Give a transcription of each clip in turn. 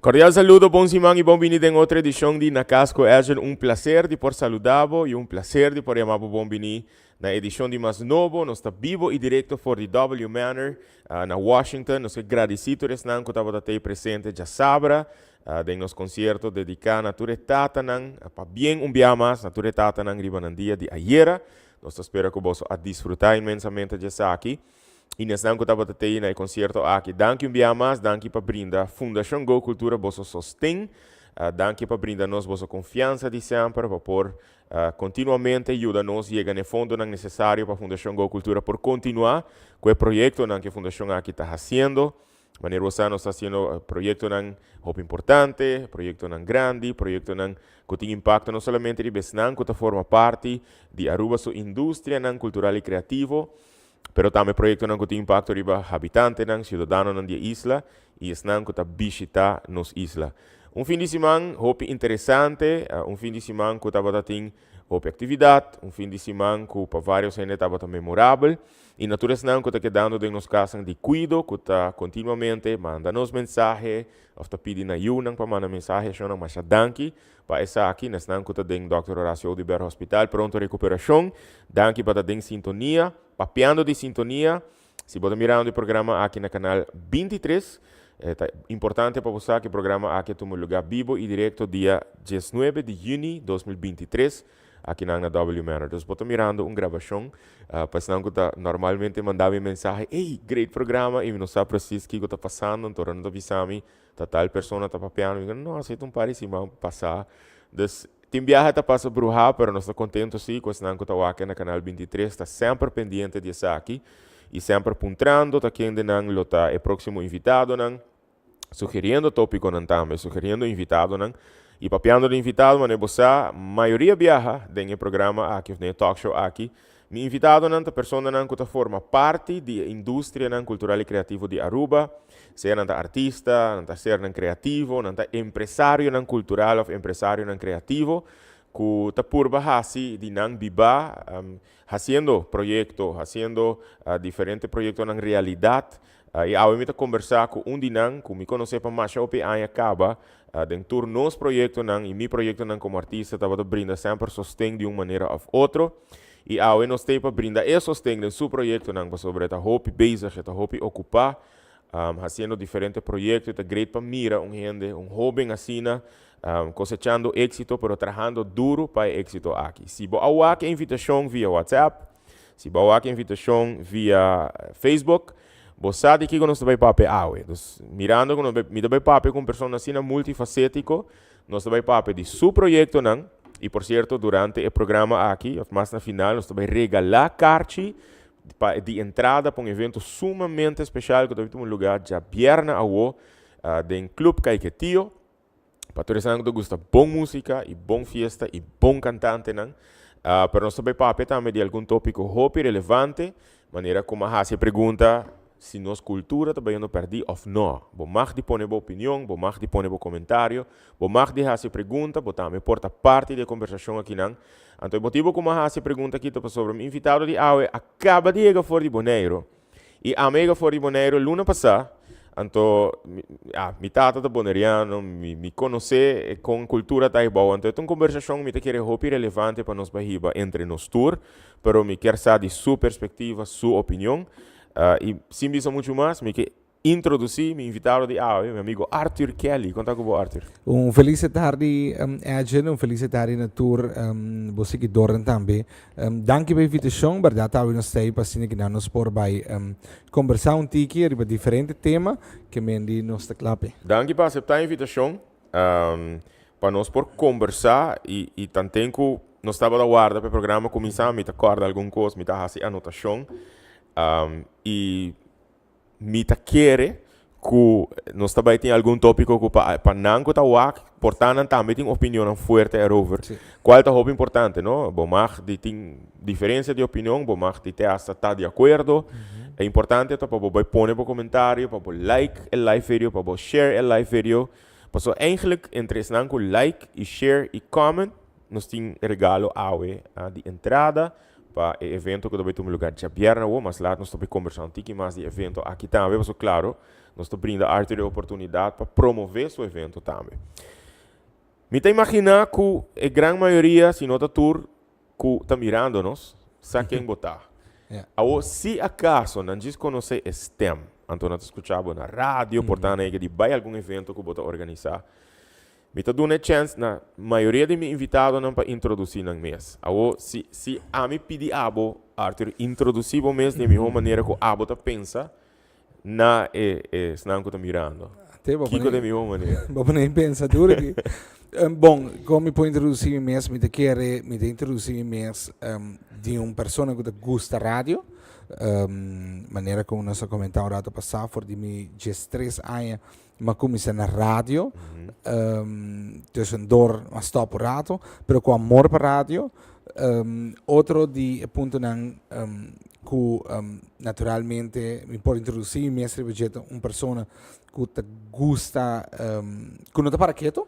Cordial saludo, bon siman y bon bini den otro edicion di Na Cas cu Edjean. Un placer di por saluda bo y un placer di por yama bo bon bini na edicion di mas nobo. Nos ta bibo y directo for di W Manor na Washington. Nos ke gradici tur esnan cu tabata tey presente djasabra den nos concierto dedica na tur e tatanan, pabien un bia mas na tur e tatanan riba nan dia di ayera. Nos ta spera cu boso a disfruta inmensamente di esaki. Y nesnan cu tabata tey na e concierto aki, danki un bia mas, danki pa brinda Fundacion Go Cultura boso sosten, danki pa brinda nos boso confiansa di semper pa por continuamente yuda nos yega na e fondonan necesario pa Fundacion Go Cultura por continua cu e proyectonan cu e fundacion aki ta haciendo. Manera bo sa nos ta haciendo proyectonan hopi importante, proyectonan grandi, proyectonan cu tin impacto no solamente riba esnan cu ta forma parti di Aruba su industrianan cultural y creativo, pero tambe proyectonan cu tin impacto riba habitantenan, ciudadanonan di e isla y esnan cu ta bishita nos isla. Un fin di siman hopi interesante, un fin di siman cu tabata tin hopi actividad, un fin di siman cu pa varios hende tabata memorabel y na tur esnan cu ta kedando den nos casnan di cuido cu ta continuamente manda nos mensahe of ta pidi na yiunan pa manda mensahe, ashonan masha danki Pa esaki, nesnan ku ta den Dòkter Horacio Oduber Hospital pronto rekuperashon. Danki pa ta den sintonia. Papiando di sintonia, si bo ta mirando e programa aki na kanal 23, e ta importante pa bo sa ku e programa aki a tuma lugá bibo i direkto dia 19 di yüni 2023 akinan na W Manor. Dus bo ta mirando un grabashon. Pa esnan ku ta normalmente manda mi mensahe, Ey, great programa, i mi no sa presis kiko ta pasando, anto ora nan ta bisa mi, Ta tal persona ta papiando, mi no, así ta un par di siman pasá. Dus, tin biaha ta pasa bruhá, pero nos ta contento sí cu esnan cu ta wak na Canal 23 ta semper pendiente di esaki y semper puntrando ta kendenan lo ta e próximo invitadonan, sugeriendo tópiconan tambe, sugeriendo invitadonan. Y papiando di invitado, manera bo sa, mayoria biaha den e programa aki of den e talkshow aki, Mi invitadonan ta personanan ku ta forma parti di e industrianan kultural i kreativo di Aruba, sea nan ta artista, nan ta sernan kreativo, nan ta empresarionan kultural òf empresarionan kreativo ku ta purba hasi di nan bibá hasiendo proyekto, hasiendo diferente proyektonan realidat. I awe mi ta kombersá ku un di nan ku mi konosé pa masha hopi aña kaba den tur nos proyektonan i mi proyektonan komo artista tabata brinda semper sosten di un manera òf otro. I awe nos t'ei pa brinda e sosten den su proyektonan pasobra e ta hopi bezig, e ta hopi okupá hasiendo diferente proyekto. E ta great pa mira un hende, un hóben asina kosechando éksito pero trahando duru pa e éksito aki. Si bo a wak e invitashon via WhatsApp, si bo a wak e invitashon via Facebook, bo sa di kiko nos ta bai papia awe. Dus mirando ku mi ta bai papia ku un persona asina multifasétiko, Nos ta bai papia di su proyectonan y por cierto durante e programa aki of mas na final nos ta bai regala karchi pa di entrada pa un evento sumamente special cu ta bai tuma lugar djabièrnè awo den Club Caiquetio. Pa tur esnan cu ta gusta bon musica y bon fiesta y bon cantantenan. Pero nos ta bai papia tambe di algun topico hopi relevante manera como a haci e pregunta si nos cultura ta bayendo perdi of no. Bo mag di pone bo opinion, bo mag di pone bo comentario, bo mag di haci pregunta, bo tambe por ta parti di e conversacion akinan. Anto e motibo cu mi a haci e pregunta aki ta pasobra mi invitado di awe a caba di yega for di Boneiro y ami a yega for di Boneiro luna pasa, anto ya, mi tata ta boneriano, mi conoce con cultura ta ahibao, anto e ta un conversacion mi ta kere hopi relevante pa nos bahiba entre nos tur, pero mi kier sa di su perspectiva, su opinion. Y sin bisa mucho mas, mi ke introduci mi invitado di awe, mi amigo Arthur Kelly. Con ta cu bo, Arthur? Un feliz tardi, Edjean, un feliz tardi na tur bo siguidornan tambe. Danki pa invitacion, berdad awe nos ta ahí pa asina kinan nos por bay conversa un tiki riba diferente tema ke men di nos ta kla p'e. Danki pa acepta e invitacion pa nos por conversa y tanten cu nos tabata warda pa e programa cuminsa, mi ta corda algun cos, mi ta haci anotacion. Y mi ta kere cu nos ta bay tin algun topico cu pa nan cu ta wak, por ta nan tambe tin opinionnan fuerte erover. Cual ta hopi importante, no? Bo mag di tin diferencia di opinion, bo mag di te hasta ta di acuerdo. E importante ta pa bo bay pone bo comentario, pa bo like e live video, pa bo share e live video. Pasobra eigenlijk entre esnan cu like y share y comment, nos tin regalo awe di entrada. pa e evento ku ta bai tuma lugar djabièrnè awor. Mas lat nos ta bai kombersá un tiki mas di e evento aki tambe, pasobra klaro nos ta brinda Arthur e oportunidat pa promové su evento tambe. Mi ta imaginá ku e gran mayoria, si no ta tur, ku ta mirando nos, sa ken bo ta. Awor, si akaso nan djis konosé e stem, anto nan ta skucha bo na radio, por ta nan yega di bai algun evento ku bo ta organisá, Mi ta duna e chèns na mayoria di mi invitadonan pa introdusí nan mes. Awor, si si ami pidi abo, Arthur, introdusí bo mes di e mihó manera ku abo ta pensa na e esnan ku ta mirando. Te, bo Kiko ta e mihó manera? Bo pone pensa duro aki. Bon, kon mi por introdusí mi mes? Mi ta kere, mi ta introdusí mi mes di un persona ku ta gusta radio. Manera ku nos a komentá un rato pasá, for di mi diestres aña M'a cuminsa na radio, tussendoor m'a stop un rato, pero cu amor pa radio. Otro di e puntonan cu naturalmente mi por introduci mi mes riba dje ta un persona cu ta gusta, cu no ta para keto.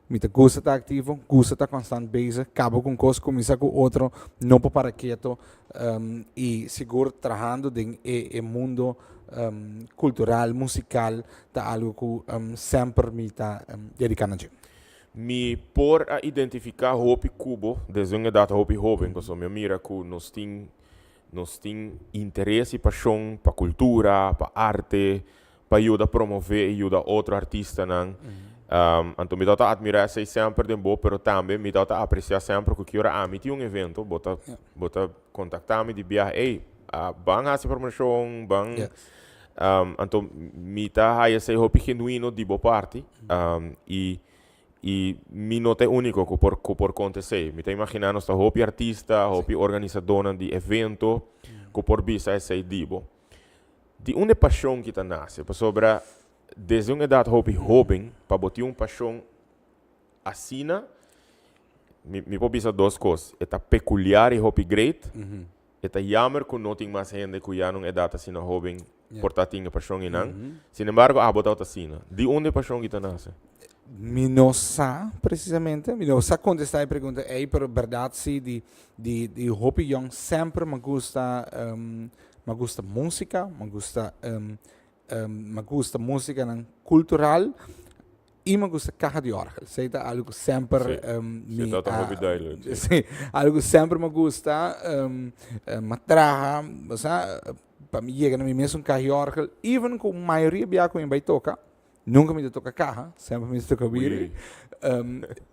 Mi ta gusta ta activo, gusta ta constant bezig, caba cu un cos, cuminsa cu otro, no por para keto y sigur trahando den e e mundo cultural, musical ta algo cu semper mi ta dedica na dje. Mi por a identifica hopi cu bo desde un edad hopi hoben, pasobra mi a mira cu nos tin nos tin interes y pasion pa cultura, pa arte, pa yuda promove y yuda otro artistanan. Anto mi tabata admira esey semper den bo, pero tambe mi tabata aprecia semper cu ki ora ami tin un evento, bo ta bo ta contacta mi di biaha, ey, ban haci promocion, ban. Anto mi ta haya esey hopi genuino di bo parti, y y mi no ta e unico cu por cu por conta esey. Mi ta imagina nos ta hopi artista, hopi organisadornan di evento cu por bisa esey di bo. Di unda e pasion ki ta nace? Pasobra desde un edad hopi hoben pa bo tin un pasion asina, mi mi por bisa dos cos, e ta peculiar y hopi great, e ta jammer cu no tin mas hende cu ya na un edad asina hoben por ta tin e pasion eynan, sin embargo abo tabata asina. Di unda e pasion ki ta nace? Mi no sa precisamente, mi no sa contesta e pregunta ey, pero berdad si di di di hopi yong semper mi a gusta Mi gusta músika, mi gusta mi gusta músikanan kultural i mi gusta kaha di òrgel. Esei ta algu ku semper mi a. hopi duidelijk. Sí, algu ku semper mi gusta. Mi a traha, bo sa, pa mi yega na mi mes un kaha di òrgel, even ku mayoria bia ku mi bai toka, nunka mi ta toka kaha, semper mi ta toka wiri.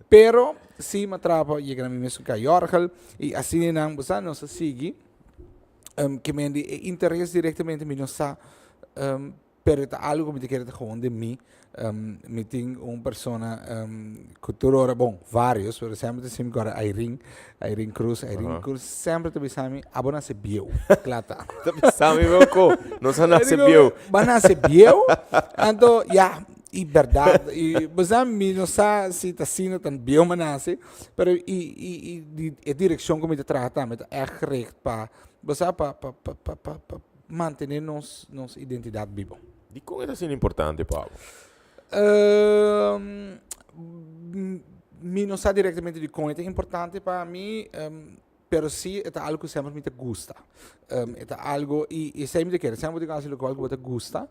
Pero sí mi a traha pa yega na mi mes un kaha di òrgel i asina nan, bo sa, nos a sigui. Ke men di e interes directamente mi no sa, pero e ta algo ku mi ta kere ta gewoon den mi. Mi tin un persona ku tur ora, bon, varios, pero semper ta simi ku ora Irene, Irene Cruz, Irene Cruz semper ta bisa mi, abo nase bieu, kla ta. Ta bisa mi loco, nos a nase bieu. Bo a nase bieu, anto ya, i berdad, i bo sa mi no sa si ta asina tan bieu mi a nase, Pero i i i di e direkshon ku mi ta traha tambe ta ègt gericht pa, bo sa, pa pa pa pa pa pa mantené nos nos identidat bibo. Dikon e ta asina importante pa bo? Mi no sa direktamente dikon e ta importante pa mi, Pero si e ta algo ku semper mi ta gusta. E ta algo, i esei mi ta kere, semper bo tin ku hasi lokual ku bo ta gusta.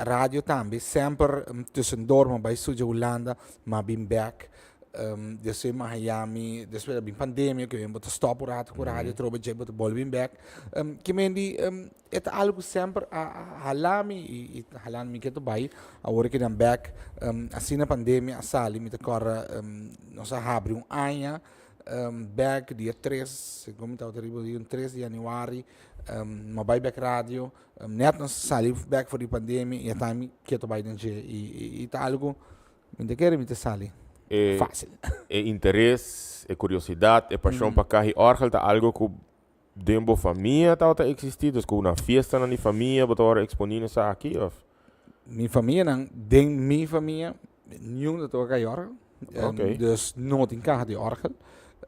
Radio tambe, semper tussendoor mi a bai studia Hulanda, mi a bin bèk. Despues mi a haya mi, despues a bin pandemia ku bo ta stòp un rato ku radio atrobe djei bo ta bolbe bin bèk. Ke men di e ta algo ku semper a hala mi i ta hala mi ke ta bai. Awor ke nan bèk, asina pandemia a sali mi ta kòrda nos a habri un aña. Bek dia tres, segun mi tabata riba dia tres di januari, mi a bai bek radio, net nos a sali bek for di pandemia i a ta mi keto bai den dje i ta algu mi ta kere mi ta sali fácil. E interes, e curiosidad, e pasion pa kahi orgel ta algo ku den bo famia tabata existi? Dus ku na fiestanan di famia bo ta wòrdu exponi na esaki of? Mi famianan, den mi famia, niun ta toka kahi orgel. Dus no tin kaha di orgel.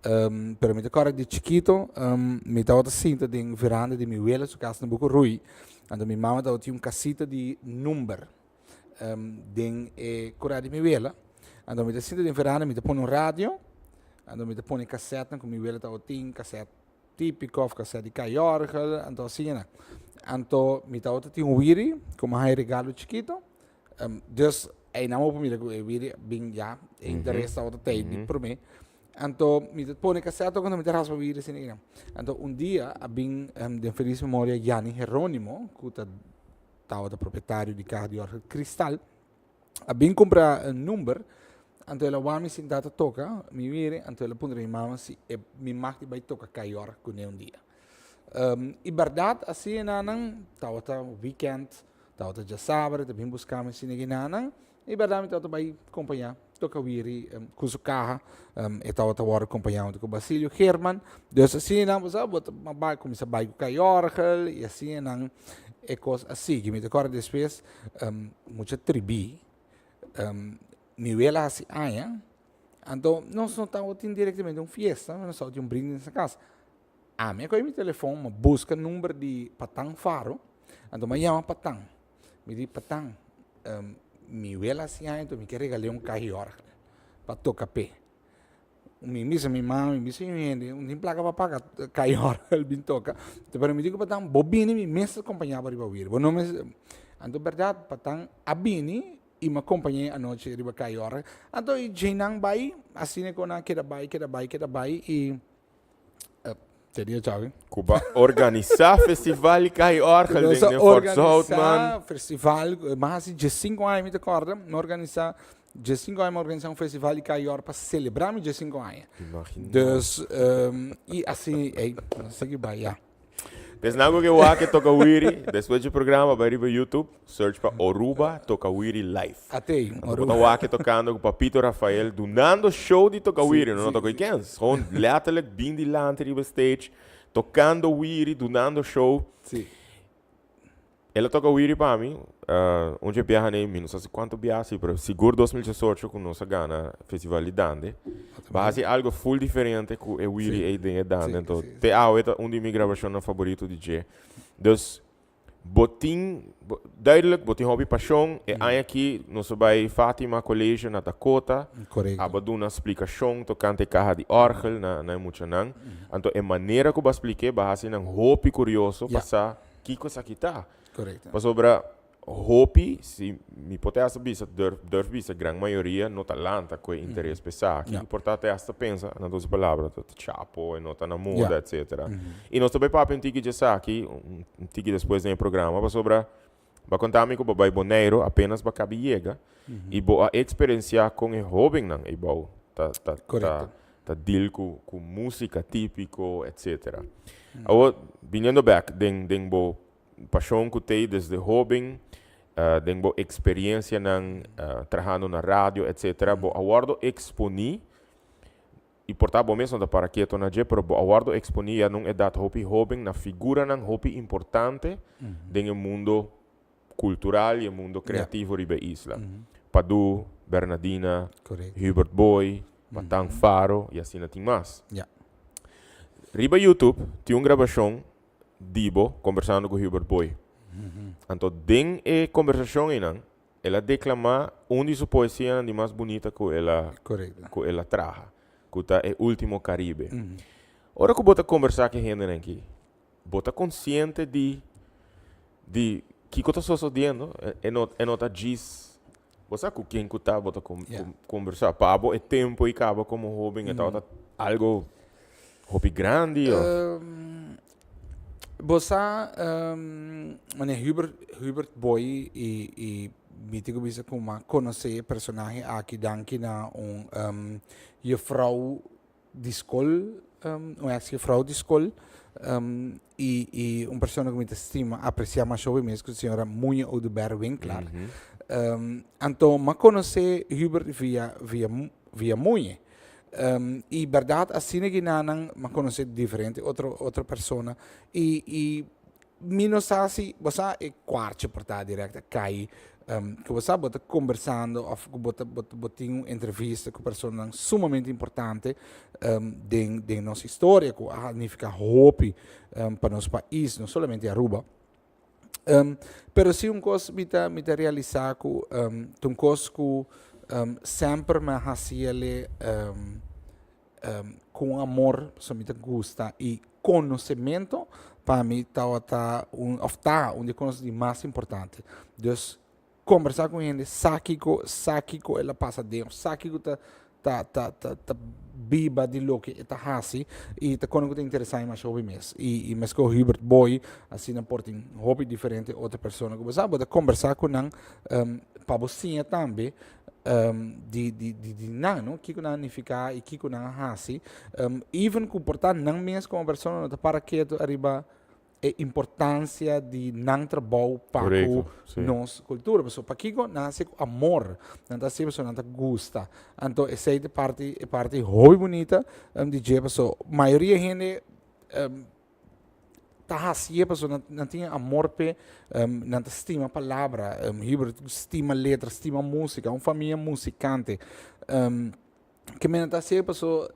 Pero mi ta kòrda di chikito, mi tabata sinta den veranda di mi wela su kas na Bukurui. Anto mi mama tabatin un kasita di number den e kura di mi wela. Anto mi ta sinta den veranda, mi ta pone un radio, anto mi ta pone kasetnan ku mi wela tabatin, kaset. Típico of cassette di Kai Orgel, anto asina. Anto mi tabata tin un wiri, como hay regalo chiquito. Dus einan bo por mira cu e wiri bin ya, e interes tabata tey di prome. Anto mi ta pone cassette cuando mi ta raspa wiri asina einan. Anto un dia a bin den feliz memoria Gianni Geronimo, cu ta tabata propietario di Caja di Orgel Cristal. A bin cumpra un number, anto el a wak mi sinta ta toca, mi miri, anto el a puntra mi mama si e mi mag di bay toca cayor cune un dia. Y berdad asina nan tabata weekend, tabata djasabra, ta bin busca mi asina nan, y berdad mi tabata bay compaña toca wiri cu su caha, e tabata worde compaña hunto cu Basilio Geerman, dus asina nan bo sa bo ta bay cuminsa bay cu cayorgel y asina nan e cos a sigui. Mi ta corda despues Mucha tribí, mi wela hasi aña, anto nos no tabatin directamente un fiesta, nos tabatin un brindis na cas. Ami a coge mi telefon, mi a busca number di Patan Faro, anto mi a yama Patan. Mi di, Patan, mi wela hasi aña, anto mi ke regal'é un caha di orgel pa toca p'e. Mi bisa mi mama, mi bisa mi hende, no tin placa pa paga cay orgel bin toca. Pero mi di cu Patan, bo bini mi mes ta compaña bo riba wir. Bo no mes, anto berdad Patan a bini y mi a compañe anochi riba cay orgel. Anto y djeinan bay, asina cu nan keda bay, keda bay, keda bay y te dia djawe. Cu ba organisa festival di cay orgel Nos a den Fort Zout, man. organisa festival, mas di diescinco aña mi ta corda, mi a organisa Diescinco aña mi a organisa un festival di Cayor pa celebra mi diescinco aña. Imagina. Dus, y así, ey, no sigui bai, ya. Esnan cu ke wak e Toca Wiri, despues dje programa bai riba YouTube, search pa Oruba Toca Wiri Live. Atey, Anto bo Oruba. ta wak e tocando cu Papito Rafael dunando show di Toca Sí, Wiri, no sí, toca sí. kens, gewoon letterlijk bin dilanti riba stage, tocando wiri, dunando show. Sí. El a toca wiri pa mi, un dje biaha nei, mi no sa si cuanto biaha si, pero sigur 2018 cu nos a gana Festival di Dande. Ba haci algo full diferente cu e wiri ei den e Dande, enton te awe ta un di mi grabacionnan favorito di dje. Dus, bo tin, duidelijk bo tin hopi pasion, e aña aki nos a bay Fatima College na Dakota, abo a duna splicacion tocante e caha di orgel na e muchanan, anto e manera cu bo a splique bo a haci nan hopi curioso pa sa Kiko esaki ta? Korekto. Pasobra hopi, si mi por te hasta bisa, durf, durf bisa, gran mayoria no ta lanta ku e interes pa esaki. Ja. I por ta te hasta pensa, na dos palabra, ta chapo, e no ta na moda, Ja. etcetera. I nos ta bai papia un tiki dje esaki, un tiki despues den e programa, pasobra bo a konta mi ku bo bai Boneiru apenas bo a kabi yega i bo a eksperensiá kon e hóbennan eibou ta, ta, ta, Korekto. ta deal cu cu musica tipico etc. Awor biniendo bek den den bo pasion cu tey desde hoben den bo experiencianan trahando na radio etc. Bo a wordo exponi y por ta bo mes no ta para keto na dje pero bo a wordo exponi ya na un edad hopi hoben na figuranan hopi importante den e mundo cultural y e mundo creativo riba e isla. Padu, Bernadina, Hubert Booi, Patan Faro y asina tin mas. Riba YouTube tin un grabacion di bo conversando cu Hubert Booi. Anto den e conversacion eynan el a declama un di su poesianan di mas bunita cu el a cu el a traha, cu ta E Ultimo Caribe. Ora cu bo ta conversa cu e hendenan aki, Bo ta konsiente di di kiko ta sosodiendo? E no e no ta djis bo sa ku ken ku ta bo ta kombersá. Pa abo e tempu ei kaba komo hóben e tabata algo hopi grandi òf? Bo sa manera Hubert Hubert Boy i i mi tin ku bisa ku mi a konosé e personahe aki danki na un juffrouw di skol, un ex juffrouw di skol, y y un persona ku mi ta stima, aprecia masha hopi mes, ku señora Muñe Oduber Winklaar. Anto m'a konosé Hubert via via via Muñe. Y berdad asina ginanan m'a konosé diferente otro otro persona y y Mi no sa si bo sa e kwartje por ta direct a kai ku bo sa bo ta kombersando òf ku bo ta bo tin un entrevista ku personanan sumamente importante den den nos historia ku a nifiká hopi pa nos pais no solamente Aruba. Pero si un kos mi ta mi ta realisá ku ta un kos ku semper mi a hasi el'e ku un amor pasobra mi ta gusta i. Konosementu pa mi tabata un òf ta un di e kos di mas importante. Dus kombersá ku hende, sa kiko sa kiko el a pasa den òf sa kiko ta ta ta ta ta biba di loke e ta hasi i ta kono ku ta interesá e masha hopi mes. I i meskos Hubert Booi asina por tin hopi diferente otro persona ku bo sa bo ta kombersá ku nan pa bo siña tambe di di di di nan no kiko nan a nifiká i kiko nan a hasi even ku por ta nan mes komo persona no ta para ketu ariba e importansia di nan trabou pa ku nos kultura pasobra pakiko nan hasi ku amor nan ta hasi pasobra nan ta gusta anto esei ta e parti e parti hopi bunita di dje pasobra mayoria hende ta hasié pasobra nan nan tin amor p'e, nan ta stima palabra, Hubert stima letra, stima músika, un famia musikante. Ke men nan ta hasié pasobra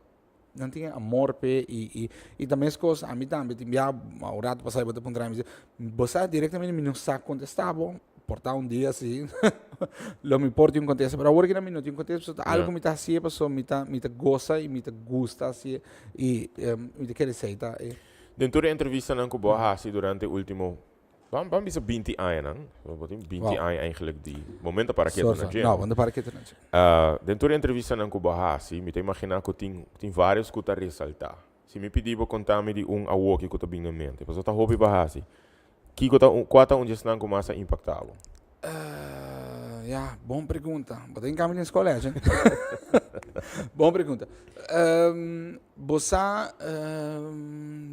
nan tin e amor p'e i i i ta meskos ami tambe tin bia un rato pasá bo ta puntra mi bo sa direktamente mi no sa kontestá bo, por ta un dia si lo mi por tin un kontesta pero awor ki mi no tin un kontesta pasobra ta algu mi ta hasié pasobra mi ta mi ta gosa i mi ta gusta hasié i mi ta kere esei ta e. Den tur e entrevistanan ku bo a hasi durante ultimo, ban ban bisa 20 añanan, bo tin 20 aña eigenlijk di momento para ketu na dje. No, bo no para ketu na dje. Den tur e entrevistanan ku bo a hasi, mi ta imaginá ku tin tin vários ku ta resaltá. Si mi pidi bo konta mi di un awoki ku ta bin na mente, pasobra ta hopi bo a hasi. Kiko ta un, kua ta un di esnan ku mas a impaktá bo? Ya, bon pregunta. Bo ta hinká mi den skol echi. Bon pregunta. Bo sa,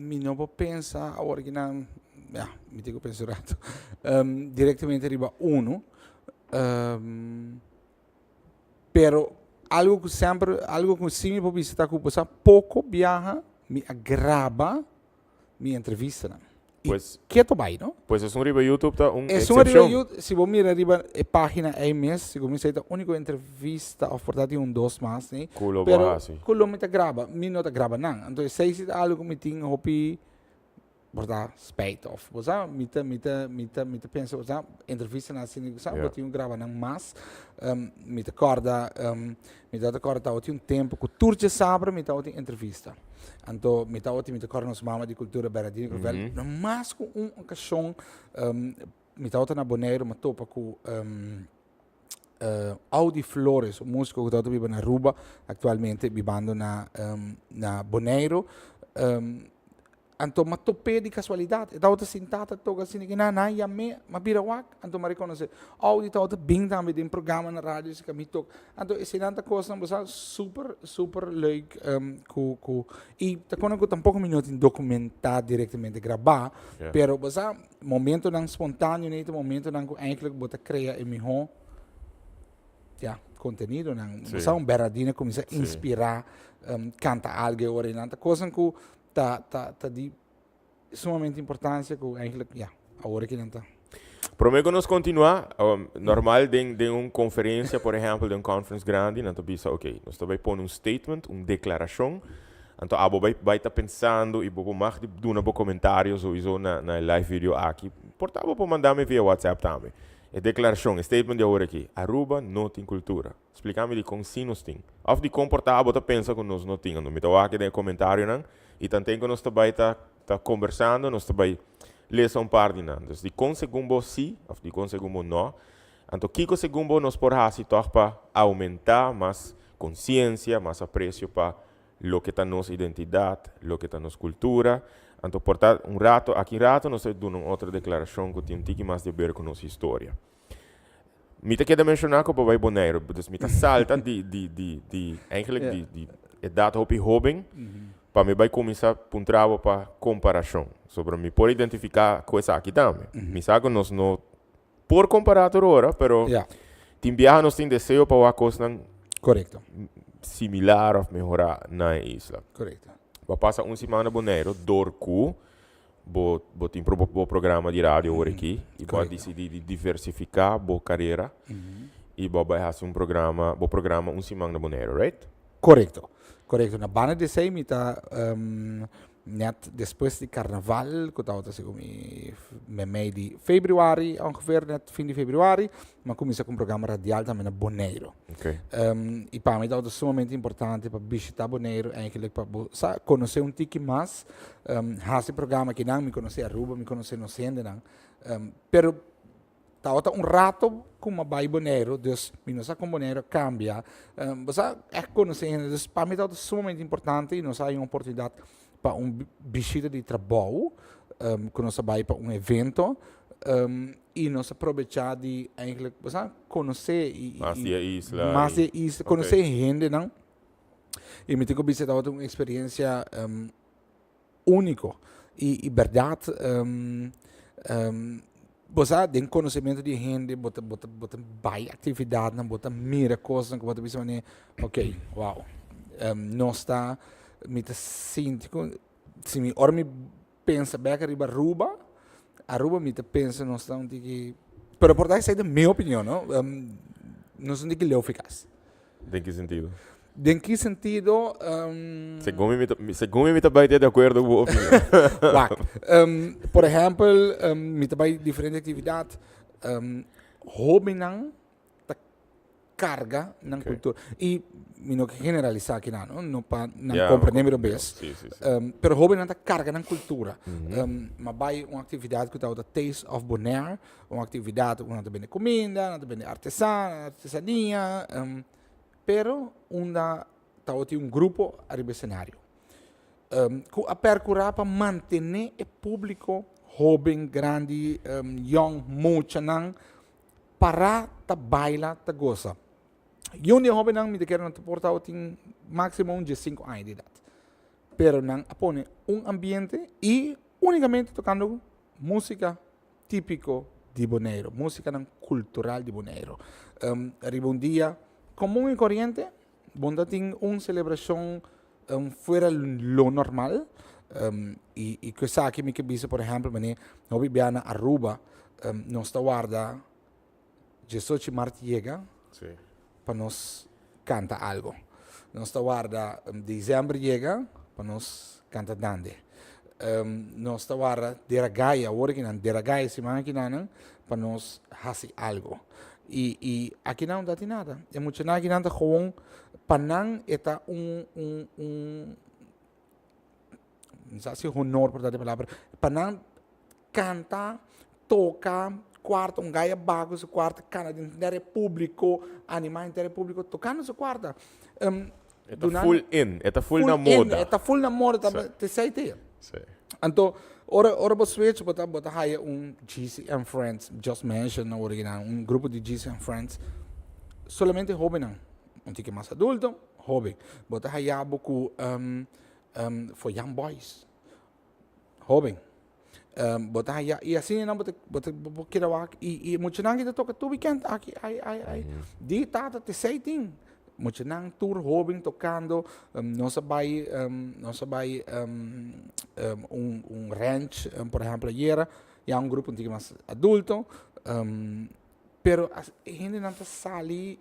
mi no por pensa awor aki nan, ya, mi tin ku pensa un rato. Direktamente riba unu. Pero algo ku semper, algo ku si mi por bisa ta ku bo sa poko biaha mi a graba mi entrevistanan. I Pues, keto bai, no? pues esun riba YouTube ta un Esun riba excepcion. YouTube, si bo mira riba e pagina ei mes, segun mi sa ta unico entrevista of por ta tin un dos mas, ni? Ku lo bo Pero hasi. ku lo mi ta graba, mi no ta graba nan. Anto esei si ta algo ku mi tin hopi por ta spijt of bo sa, mi ta mi ta mi ta mi ta pensa bo sa, entrevistanan asina bo sa, bo tin ku graba nan mas. Mi ta kòrda Mi tabata kòrda tabatin un tempu ku tur djasabra mi tabatin entrevista. Anto mi tabatin, mi ta kòrda nos mama di kultura Bernadine Grovel, no mas ku un okashon mi tabata na Boneiru, mi a topa ku Audi Flores, un músiko ku tabata biba na Aruba, aktualmente bibando na na Boneiru. Anto m'a top'é di kasualidat. E tabata sintá ta toka asina ki nan, nan yam'é, m'a bira wak, anto m'a rekonosé. Audi tabata bin tambe den programa na radio si ku mi tok. Anto eseinan ta kosnan bo sa super, super leuk ku ku i ta kono ku tampoko mi no tin dokumentá direktamente grabá, pero bo sa momentonan spontaneo nei ta momentonan ku eindelijk bo ta krea e mihó ya kontenidonan. Bo sa un Bernardino a kuminsá inspirá kanta algu e ora einan. Ta kosnan ku ta ta ta di sumamente importancia cu eigenlijk ja awor aki nan ta. Prome cu nos continua, normal den den un conferencia por ehempel den un conference grandi nan ta bisa ok nos ta bay pone un statement, un declaracion, anto abo bay bay ta pensando y bo por mag di duna bo comentario sowiso na na e live video aki, por ta bo por manda mi via WhatsApp tambe. E declaracion, e statement di awor aki, Aruba no tin cultura. Splica mi dikon si nos tin. Of dikon por ta abo ta pensa ku nos no tin. Anto mi ta wak den e komentarionan i tanten ku nos ta bai ta ta kombersando nos ta bai lesa un par di nan. Dus dikon segun bo si of dikon segun bo no. Anto kiko segun bo nos por hasi tòg pa oumentá mas konsiensia, mas apresio pa loke ta nos identidat, loke ta nos kultura. Anto por ta un rato aki rato nos ta duna un otro deklarashon ku tin un tiki mas di aber ku nos historia. Mi ta keda menshoná ku bo bai Boneiru, dus mi ta salta di di di di eigenlijk di di edat hopi hóben pa mi bai kuminsá puntra bo pa komparashon. Sobra mi por identifiká ku esaki tambe. Mi sa ku nos no por kompará tur ora, pero tin biaha nos tin deseo pa wak kosnan similar òf mehorá na e isla. Bo a pasa un siman na Boneiru dor ku Bo bo tin pro bo programa di radio awor aki y bo a dicidi di diversifica bo carera y bo a bay haci un programa, bo programa un siman na Boneiru, right? Correcto, correcto. Na banda di esey mi ta. Net despues di carnaval, cu tabata segun mi memey di februari ongeveer, net fin di februari, m'a cuminsa cu un programa radial tambe na Boneiro. Y pa mi tabata sumamente importante pa bishita Boneiro eigenlijk pa bo sa conoce un tiki mas, haci programa akinan, mi conoce Aruba, mi conoce nos hendenan, pero Tabata un rato ku m'a bai Boneiru, dus mi no sa kon Boneiru a kambia. Bo sa ègt konosé hende, dus pa mi tabata sumamente importante i nos a haña un oportunidat pa un bishita di trabou ku nos a bai pa un evento i nos a probechá di eigenlijk bo sa konosé i Mas di e isla. Mas di e isla, konosé hendenan. I mi tin ku bisa tabata un eksperensia Úniko. I bèrdat bo sa den konosementu di hende bo ta bo ta bo ta bai aktividatnan bo ta mira kosnan ku bo ta bisa manera ok wow nos ta mi ta sinti ku si mi ora mi pensa bèk riba Aruba Aruba mi ta pensa nos ta un tiki pero por ta esei ta mi opinion no nos ta un tiki leu fikas. Den ki sentido? Den ki sentido? Segun mi, mi segun mi, mi ta bai di akuerdo ku bo opinion. Wak, por ehèmpel, mi ta bai diferente aktividat, hóbennan ta karga nan kultura. I mi no ke generalisá akinan, no, no pa nan komprendé mi robes. Pero hóbennan ta karga nan kultura. Mi a bai un aktividat ku tabata Taste of Bonaire, un aktividat ku nan ta bende kuminda, nan ta bende artesana, artesania. Pero unda tabatin un grupo ariba e senario ku a perkurá pa mantené e públiko hóben, grandi, yòn, muchanan pará ta baila, ta gosa. I un di e hóbennan mi ta kere nan ta por tabatin máksimo un diesinku aña di edat. Pero nan a pone un ambiente i únikamente tokando músika típiko di Boneiru, músikanan kultural di Boneiru. Riba un dia komun i koriente, bo ta tin un selebrashon fuera lo normal i ku esaki mi ke bisa por ehèmpel manera hopi bia na Aruba nos ta warda diesocho mart yega pa nos kanta algo. Nos ta warda december yega pa nos kanta dande. Nos ta warda dera gaya awor akinan, dera gaya siman akinanan pa nos hasi algo. I i akinan no ta tin nada. E muchanan akinan ta gewoon pa nan e ta un un un no sa si honor por ta di palabra, pa nan Canta, toca, cuarta, un gaya bago su cuarta, cana den henter e publico, anima henter e publico, tocando su cuarta. E ta full in, e ta full na moda. E ta full na moda, ta te sei te. Sí. Anto, ora, ora bo switch, bo ta, bo ta haya un GC and Friends, just mention na original, un grupo di GC and Friends, solamente hobennan, un tiki mas adulto, hoben. Bo ta haya bo cu for young boys. Hoben, bo ta haya y asina nan bo ta bo ta bo keda wak y y muchanan ki ta toka tur weekend aki ai ai ai di tata te sei tin muchanan tur hoben tokando nos a bai nos a bai un un ranch por ehempel ayera ya un grupo un tiki mas adulto pero e hendenan ta sali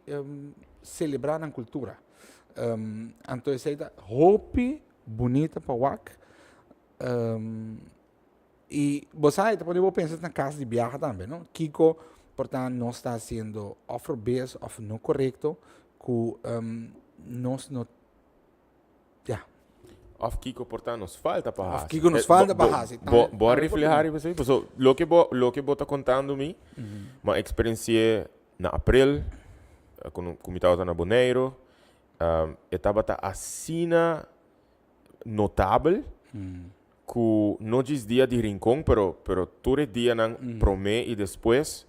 celebra nan cultura anto esei ta hopi Bunita pa wak. Y bo sa, e ta pone bo pensa na cas di biaha tambe, no? Kiko por ta nos ta haciendo of robes of no corecto cu nos no, ya. Of kiko por ta nos falta pa haci. Of kiko nos falta pa haci. Bo, bo a refleha riba esey? Paso loke bo, loke bo ta contando mi, mi a experienci'e na april, cu mi tabata na Boneiro, E tabata asina notabel ku no djis dia di Rincon pero pero tur e dianan promé i despues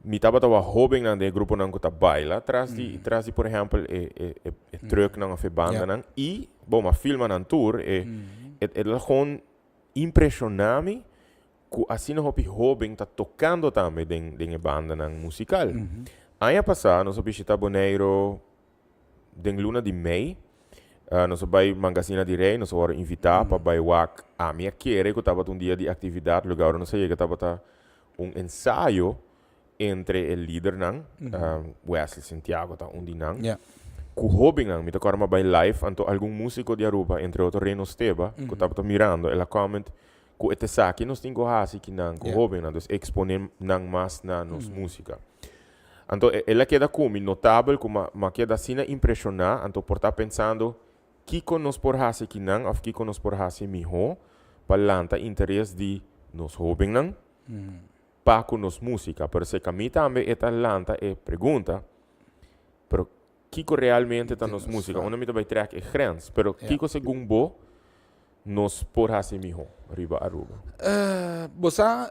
mi tabata wak hóbennan den e gruponan ku ta baila tras di tras di por ehèmpel e e e e trùknan òf e bandanan i bon m'a filma nan tur e e e ta gewoon impreshoná mi ku asina hopi hóben ta tokando tambe den den e bandanan musikal. Aña pasá nos a bishitá Boneiru den luna di mei. Nos a bai Mangasina di Rei, nos a wòrdu invitá pa bai wak. Ami a kere ku tabata un dia di aktividat, lugar ora nos a yega tabata un ensayo entre e lidernan. Wesley Santiago ta un di nan. Ku hóbennan, mi ta kòrda mi a bai live, anto algun músiko di Aruba, entre otro Reno Steba, ku tabata mirando, el a comment ku e ta esaki nos tin ku hasi kinan ku hóbennan, dus eksponé nan mas na nos músika. Anto el a keda ku mi notabel ku mi a keda asina impreshoná, anto por ta pensando kiko nos por hasi kinan òf kiko nos por hasi mihó pa lanta interes di nos hóbennan pa ku nos músika. Pero seka mi tambe e ta lanta e pregunta, Pero kiko realmente ta nos músika? Unda mi ta bai trek e grens? Pero kiko segun bo nos por hasi mihó riba Aruba? Bo sa,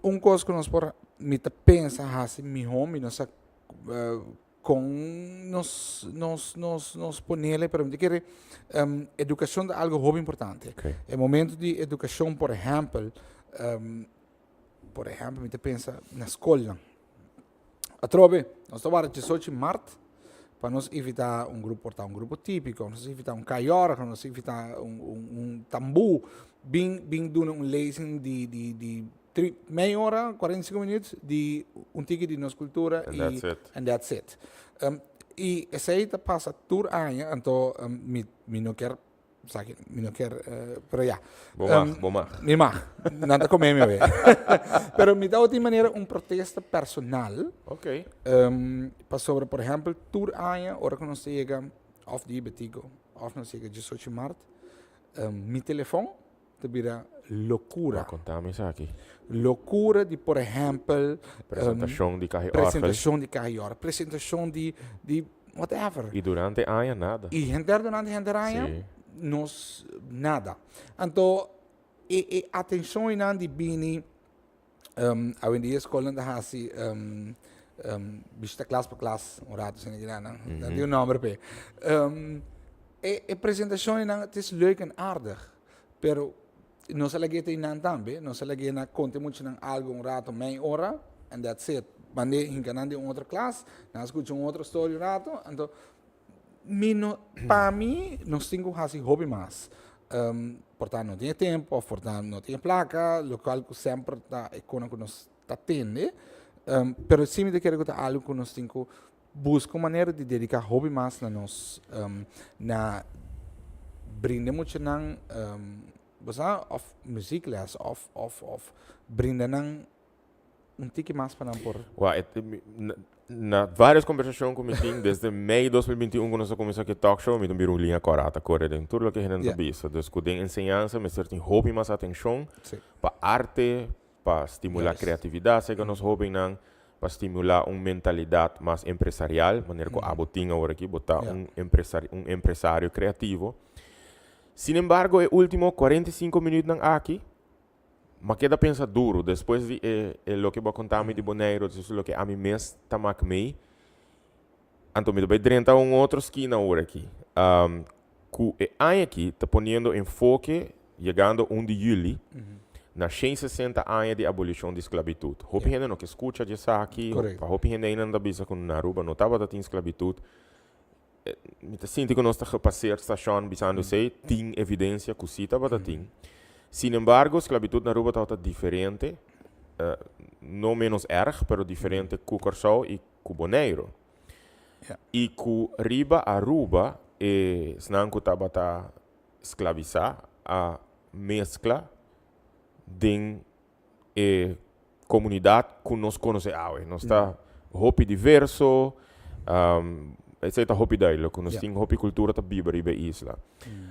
un kos ku nos por, mi ta pensa hasi mihó, mi no sa kon nos nos nos nos ponele, pero mi ta kere edukashon ta algu hopi importante. E momento di edukashon, por ehèmpel, por ehèmpel mi ta pensa na skolnan. Atrobe, nos ta warda 18 mart pa nos invita un grupo, por ta un grupo típico, nos invita un kayorg, nos invita un, un, un tambú, bin, bin duna un lezing di, di, di tri, meia hora, 45 minuut, di un tiki di nos cultura And y, that's it. and that's it. Y esey ta pasa tur aña, anto mi, mi no kier Sa ki mi no kier, pero ya. Bo mag, bo mag. Mi mag. Nan ta come mi awe. Pero mi ta tin manera un protesta personal. Ok. Pasobra, por ehempel, tur aña ora ku nos ta yega of di Betico of nos yega 18 mart, mi telefon ta bira locura. Bo a konta mi esaki. Locura di, por ehempel, Presentacion di Cahi Orgel. Presentacion di Cahi Orgel. Presentacion di, di whatever. Y durante aña nada. Y henter durante henter aña Sí. nos nada. Anto e, e atencion einan di bini, awendia skolnan ta hasi bishita klas pa klas un rato asina kina nan. Nan tin un nomber p'e. E, e presentacion einan het is leuk en aardig, pero nos a lag'é ta einan tambe. Nos a lag'é na konta e muchanan algo un rato, mei ora, and that's it. Mand'é hinka nan den un otro klas, nan a skucha un otro story un rato, anto mi no, pa mi nos tin ku hasi hopi mas. Por ta no tin e tempo of por ta no tin e plaka, lokual ku semper ta e konan ku nos ta tende. Pero si mi ta kere ku ta algu ku nos tin ku Buska un manera di dediká hopi mas na nos, na brinda muchanan, bo sa, òf muziekles òf òf òf brinda nan un tiki mas pa nan por. Wou, e na na varios kombersashon ku mi tin desde mei 2021 ku nos a kuminsá ku e talk show mi ta bira un liña kòrá ta kore den tur loke hende ta bisa. Dus ku den enseñansa mester tin hopi mas atenshon pa arte, pa stimulá kreatividat serka nos hóbennan, pa stimulá un mentalidat mas empresarial, manera ku abo tin awor aki, bo ta un empresari un empresario kreativo. Sin embargo, e último 45 minütnan aki, m'a keda pensa duru despues di e e loke bo a konta mi di Boneiru, despues di loke ami mes ta mak mei. Anto mi ta bai drenta un otro skina awor aki, ku e aña aki ta poniendo enfoke yegando un di juli na 160 aña di abolishon di sklabitut. Hopi hende no ke skucha di esaki, pa hopi hende ainda nan ta bisa ku na Aruba no tabata tin sklabitut. Mi ta sinti ku nos ta gepaseer stashon bisando esei, tin evidensia ku si tabata tin. Sinembargo, sklabitut na Aruba tabata diferente, no menos erg, pero diferente ku Kòrsou i ku Boneiru. I ku riba Aruba e esnan ku tabata sklabisá a meskla den e komunidat ku nos konosé awe. Nos ta hopi diverso, esei ta hopi duidelijk ku nos tin hopi kultura ta biba riba e isla.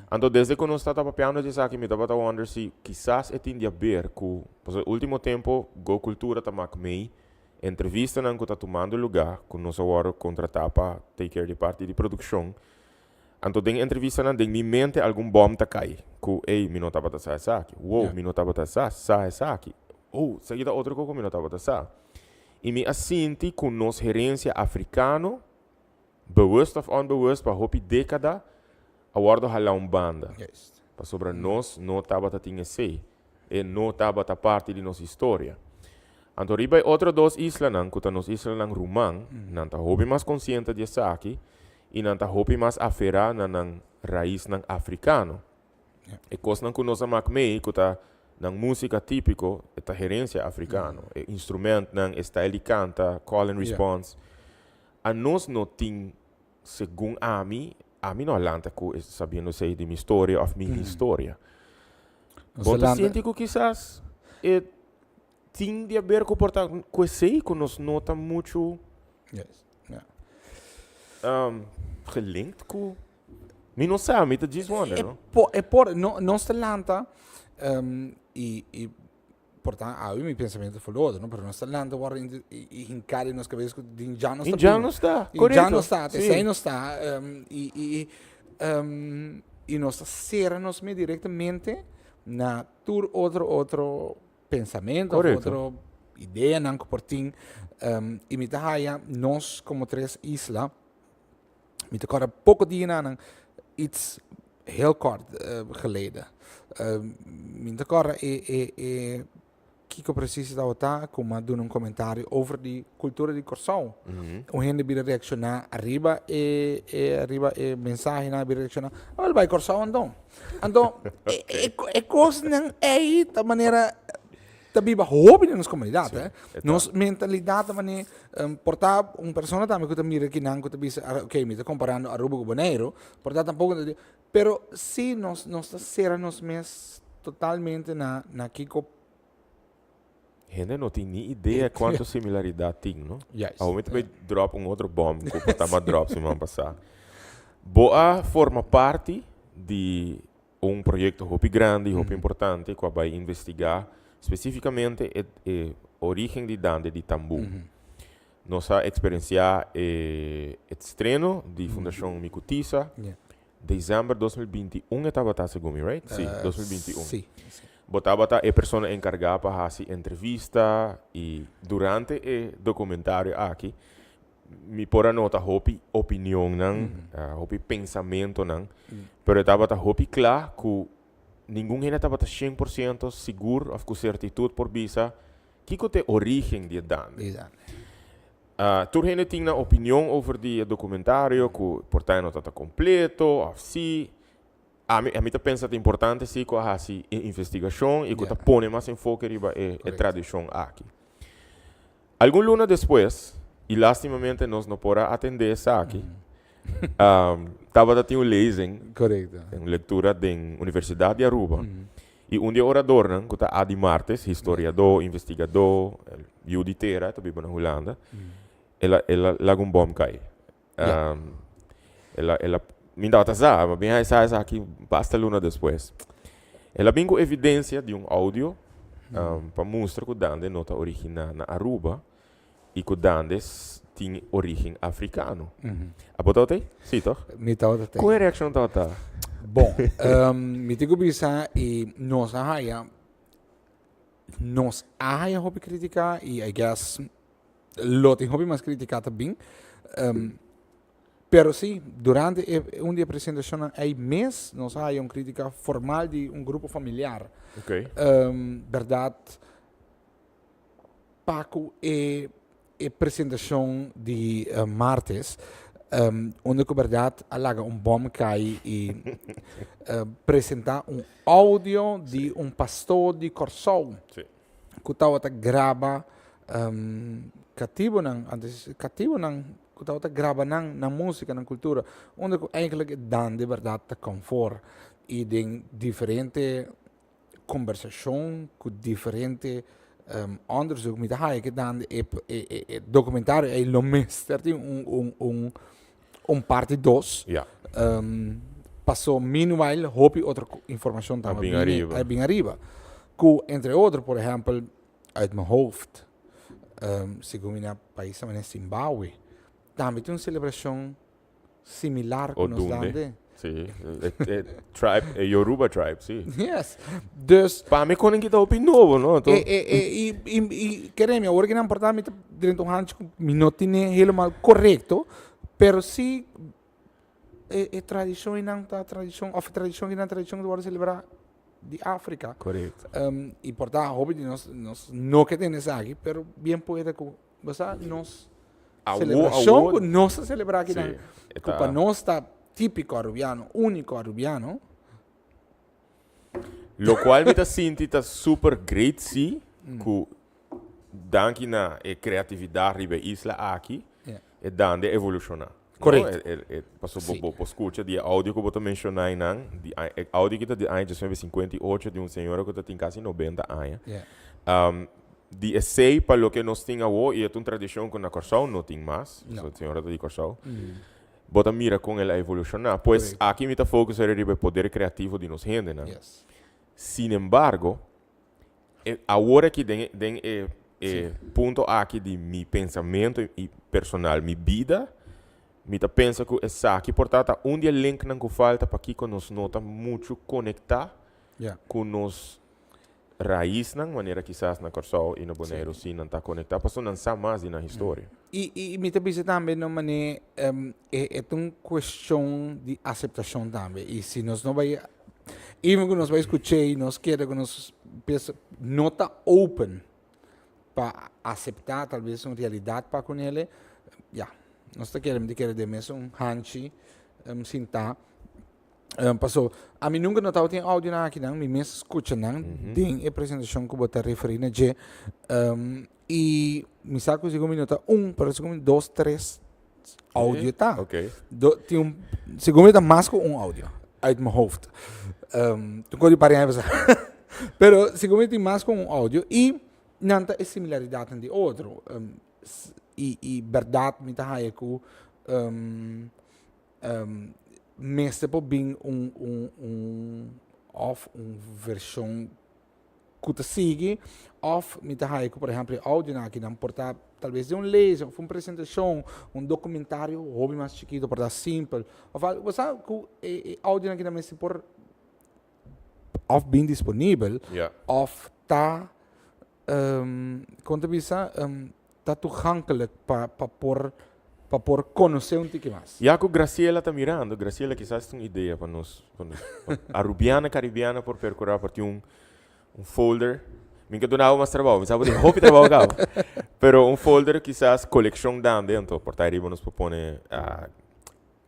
Anto desde ku nos ta papiando di esaki mi tabata wonder si kisas e tin di aber ku, pasobra ultimo tempo Go Cultura ta mak mei Entrevistanan ku ta tumando lugá ku nos a wòrdu kontratá pa take care di parti di produkshon. Anto den entrevistanan den mi mente algun bòm ta kai ku ey mi no tabata sa esaki, wow mi no tabata sa sa esaki, oh esaki ta otro kos ku mi no tabata sa. I mi a sinti ku nos herensia afrikano, bewust òf onbewust pa hopi dékada a wòrdu halá un banda. Pasobra nos no tabata tin esei. E no tabata parti di nos historia. Anto riba e otro dos islanan, ku ta nos islanan ruman, nan ta hopi mas konsiente di esaki i nan ta hopi mas aferá na nan raisnan afrikano. E kosnan ku nos a mak mei, ku ta nan músika típiko, e ta herensia afrikano. E instrumentnan, e stijl di kanta, call and response. Anos no tin. segun ami, ami no a lanta ku sabiendo esei di mi storia of mi historia. Nos Bo ta ta lanta. sinti ku kisas e tin di haber ku por ta ku esei ku nos no ta muchu gelinkt ku mi no sa, mi ta djis wonder, E no? por, e por, no, nos ta lanta i i por ta awe mi pensamentu ta otro, no, pero nos ta lanta wòrdu in i i hinká den nos kabes ku den dja nos ta Den dja bini. nos ta, Den dja korekto, nos ta, si. esei nos ta i i i nos ta sera nos mes direktamente na tur otro otro pensamentu of otro ideanan ku por tin. I mi ta haya nos komo tres isla, mi ta kòrda poko dianan iets heel kort geleden. Mi ta kòrda e e e kiko presis tabata ku mi a duna un komentario over di kultura di Kòrsou. Un hende bira reakshoná ariba e e ariba e mensahenan a bira reakshoná, awel bai Kòrsou anto. Anto e e e kosnan ei ta manera ta biba hopi den nos komunidat eh. Nos mentalidat ta manera por ta un persona tambe ku ta mira kinan ku ta bisa ok mi ta komparando Aruba ku Boneiru por ta tampoko ta pero si nos nos ta sera nos mes totalmente na na kiko. Hende no tin ni idea cuanto similaridad tin, no? Juist. Awor mi ta bay drop un otro bom cu por ta m'a drop siman pasa. Bo a forma parti di un proyecto hopi grandi, hopi importante cu a bay investiga specificamente e e origen di Dande di Tambú. Nos a experiencia e estreno di Fundacion Mikutisa. December 2021 e tabata segun mi, right? Sí, 2021. Sí, sí. Bo tabata e persona enkargá pa hasi entrevista i durante e dokumentario aki mi por a nota hopi opinionnan, hopi pensamentonan, pero e tabata hopi kla ku ningun hende tabata 100% sigur òf ku sertitut por bisa kiko ta e orígen di e dande. Di e dande. Tur hende tin nan opinion over di e documentario cu por ta e no ta completo of si. Ami ami ta pensa ta importante si cu a haci e investigacion y cu ta pone mas enfoke riba e e tradicion aki. Algun luna despues, y lastimamente nos no por a atende esaki, tabata tin un lezing, un lectura den Universidad di Aruba. I un di e oradornan, ku ta Adi Martes, historiadó, investigadó, yu di tera, ta biba na Hulanda, el a el a laga un bòm kai. El a el a mi tabata sa, ma bin a sa esaki basta luna despues. El a bin ku evidensia di un audio pa mustra ku Dande no ta originá na Aruba i ku Dande tin orígen afrikano. Abo tabata ei? Sí, tòg? Mi tabata tei. Kon e reakshon tabata? Bon, mi tin ku bisa i nos a haya, nos a haya hopi kritika i I guess lo tin hopi mas kritika ta bin. Pero sí, durante e un di e presentashonnan ei mes nos a haya un kritika formal di un grupo familiar. Bèrdat. Pa ku e e presentashon di martes unda ku bèrdat a laga un bòm kai i presentá un audio di un pastor di Kòrsou ku tabata graba katibunan antes katibunan ku tabata graba nan nan músika nan kultura unda ku eigentlik e dande bèrdat ta konfor i den diferente conversacion cu diferente onderzoek mi ta haya ke dan e e e documentario ei lo mester tin un un un un parti dos. Ja. Paso meanwhile hopi otro informacion A ta bin ariba. A bin ariba. Cu entre otro por ehempel uit mijn hoofd segun mi na pais ta Zimbabwe tambe tin un celebracion similar ku nos dande. Sí, e, e tribe, e Yoruba tribe, sí. Yes. Dus. Pa mi konen kita hopi nobo, no? E, e, e, i, i, i, kere mi, awor ki nan porta mi ta drenta un handje ku mi no tine helemaal korekto, pero sí e, e tradishon nan ta tradishon, of e tradishon ki nan tradishon ta wòrdu selebrá di Afrika. Korekto. I por ta hopi di nos, nos no ke tene esaki, pero bien puede ku Bo sa nos celebracion cu nos ta celebra akinan, cu pa nos ta tipico Arubiano, unico Arubiano. Locual mi ta sinti ta super great si, cu danki na e creatividad riba e isla aki, e dande a evoluciona. Correct. No, e, e, paso bo, bo, bo scucha di audio cu bo ta menciona einan, di e audio ki ta di aña 1958 di un señora cu ta tin casi 90 aña. Di esey pa loke nos tin awo, y e ta un tradicion cu na Corsou no tin mas, No. so e señora ta di Corsou. Bo ta mira con el a evoluciona. Pues aki mi ta focus riba e poder creativo di nos hendenan. Sin embargo, e awor aki den den e e punto aki di mi pensamento i personal, mi bida, mi ta pensa ku esaki por ta ta un di e linknan ku falta pakiko nos no ta muchu konektá ku nos raisnan, manera kisas na Kòrsou i na Boneiru si nan ta konektá, pasobra nan sa mas di nan historia. I mi ta bisa tambe no manera e e ta un kueshon di aseptashon tambe i si nos no bai even ku nos bai skuch'é i nos kere ku nos pensa no ta open pa aseptá tal bes un realidat pa ku nele ya nos ta kere mi ta kere den mesun hanchi sintá paso ami nunka no tabatin audionan akinan mi mes skucha nan den e presentashon ku bo ta referí na dje i mi sa ku segun mi no ta un pero segun mi dos tres audio ta. Do, tin un, segun mi ta mas ku un audio uit mijn hoofd. Toen kon die paar jaar Pero segun mi tin mas ku un audio i nan ta e similaridatnan di otro. I bèrdat mi ta haya ku mester por bin un un un òf un vershon ku ta sigui òf mi ta haya ku por ehèmpel e audionan aki nan por ta talbes di un lezing òf un presentashon, un dokumentario hopi mas chikitu por ta simpel òf algu bo sa ku e audionan aki nan mester por òf bin disponibel òf ta kon ta bisa ta toegankelijk pa pa por pa por konosé un tiki mas. Ya ku Graciela ta mirando, Graciela kisas tin un idea pa nos, pa nos pa Arubiana Caribiana por percura por tin un un folder, mi ke duna bo mas trabou, mi sa bo tin hopi trabou kaba, pero un folder kisas kolekshon dande, anto por ta ariba nos por pone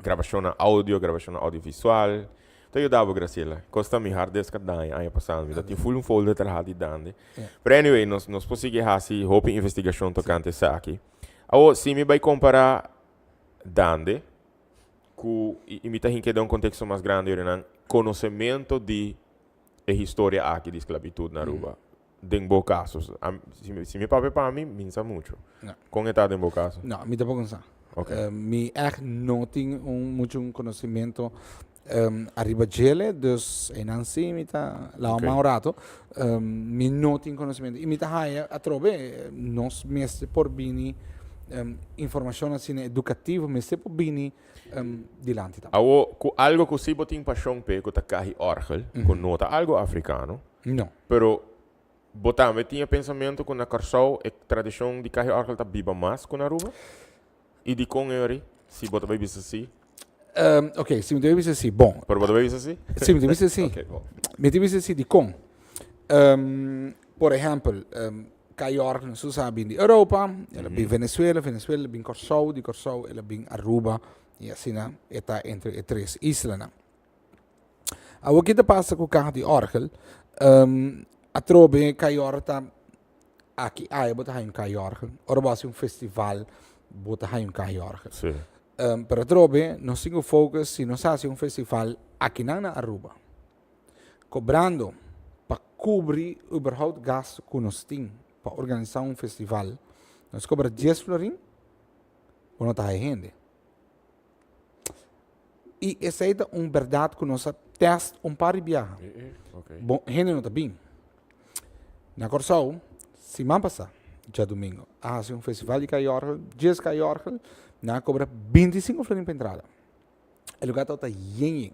Grabashonnan audio, grabashonnan audiovisual. Ta yuda bo, Graciela. Kos ta mi hard disk a daña aña pasado. Mi ta tin full un folder traha di dande. Pero anyway, nos, nos por sigui hasi hopi investigashon tokante esaki. Awor, si mi bai kompará dande ku, i, i mi ta hink'é den un konteksto mas grandi yorinan, konosemento di e historia aki di sklabitut na Aruba. Den bo kaso, si mi, si mi papia pa mi, mi no sa mucho. No. Kon e ta den bo kaso? No, mi tampoco no sa. Ok. Mi echt no tin un mucho un conocimiento ariba djele, dus einan si mi ta lawa man un rato. Mi no tin conocimiento y mi ta haya atrobe nos mester por bini informacion asina educativo mester por bini dilanti tambe. Awo, cu algo cu si bo tin pasion p'e cu ta cahi orgel, cu no ta algo africano. No. Pero bo tambe tin e pensamiento cu na Corsou e tradicion di cahi orgel ta biba mas cu na Aruba? Y dicon Eury? Si bo ta bay bisa si. Ok, si mi ta bay bisa si, bon. Pero bo ta bay bisa si? Si, mi ta bisa si. Ok, bon. Mi ta bisa si dicon. Por ehempel, Kai orgel nos a bin di Europa, el a bin Venezuela, Venezuela el a bin Corsou, di Corsou el a bin Aruba y asina e ta entre e tres islanan. Awor ki ta pasa ku kaha di orgel? Atrobe kai ora ta aki aya bo ta haña un kai orgel. Ora bo hasi un festival bo ta haña un kai orgel. Sí. Pero atrobe nos tin ku focus si nos hasi un festival akinan na Aruba kobrando pa kubri überhaupt gasto ku nos tin pa organisa un festival nos kobra dies florin bo no ta haña hende. I esei ta un bèrdat ku nos a tèst un par di biaha. Bo hende no ta bin. Na Kòrsou, siman pasá, djadumingu, a hasi un festival di Kaiòrgel, djes Kaiòrgel, nan a kobra 25 florin pa entrada. E lugá tabata yen yen.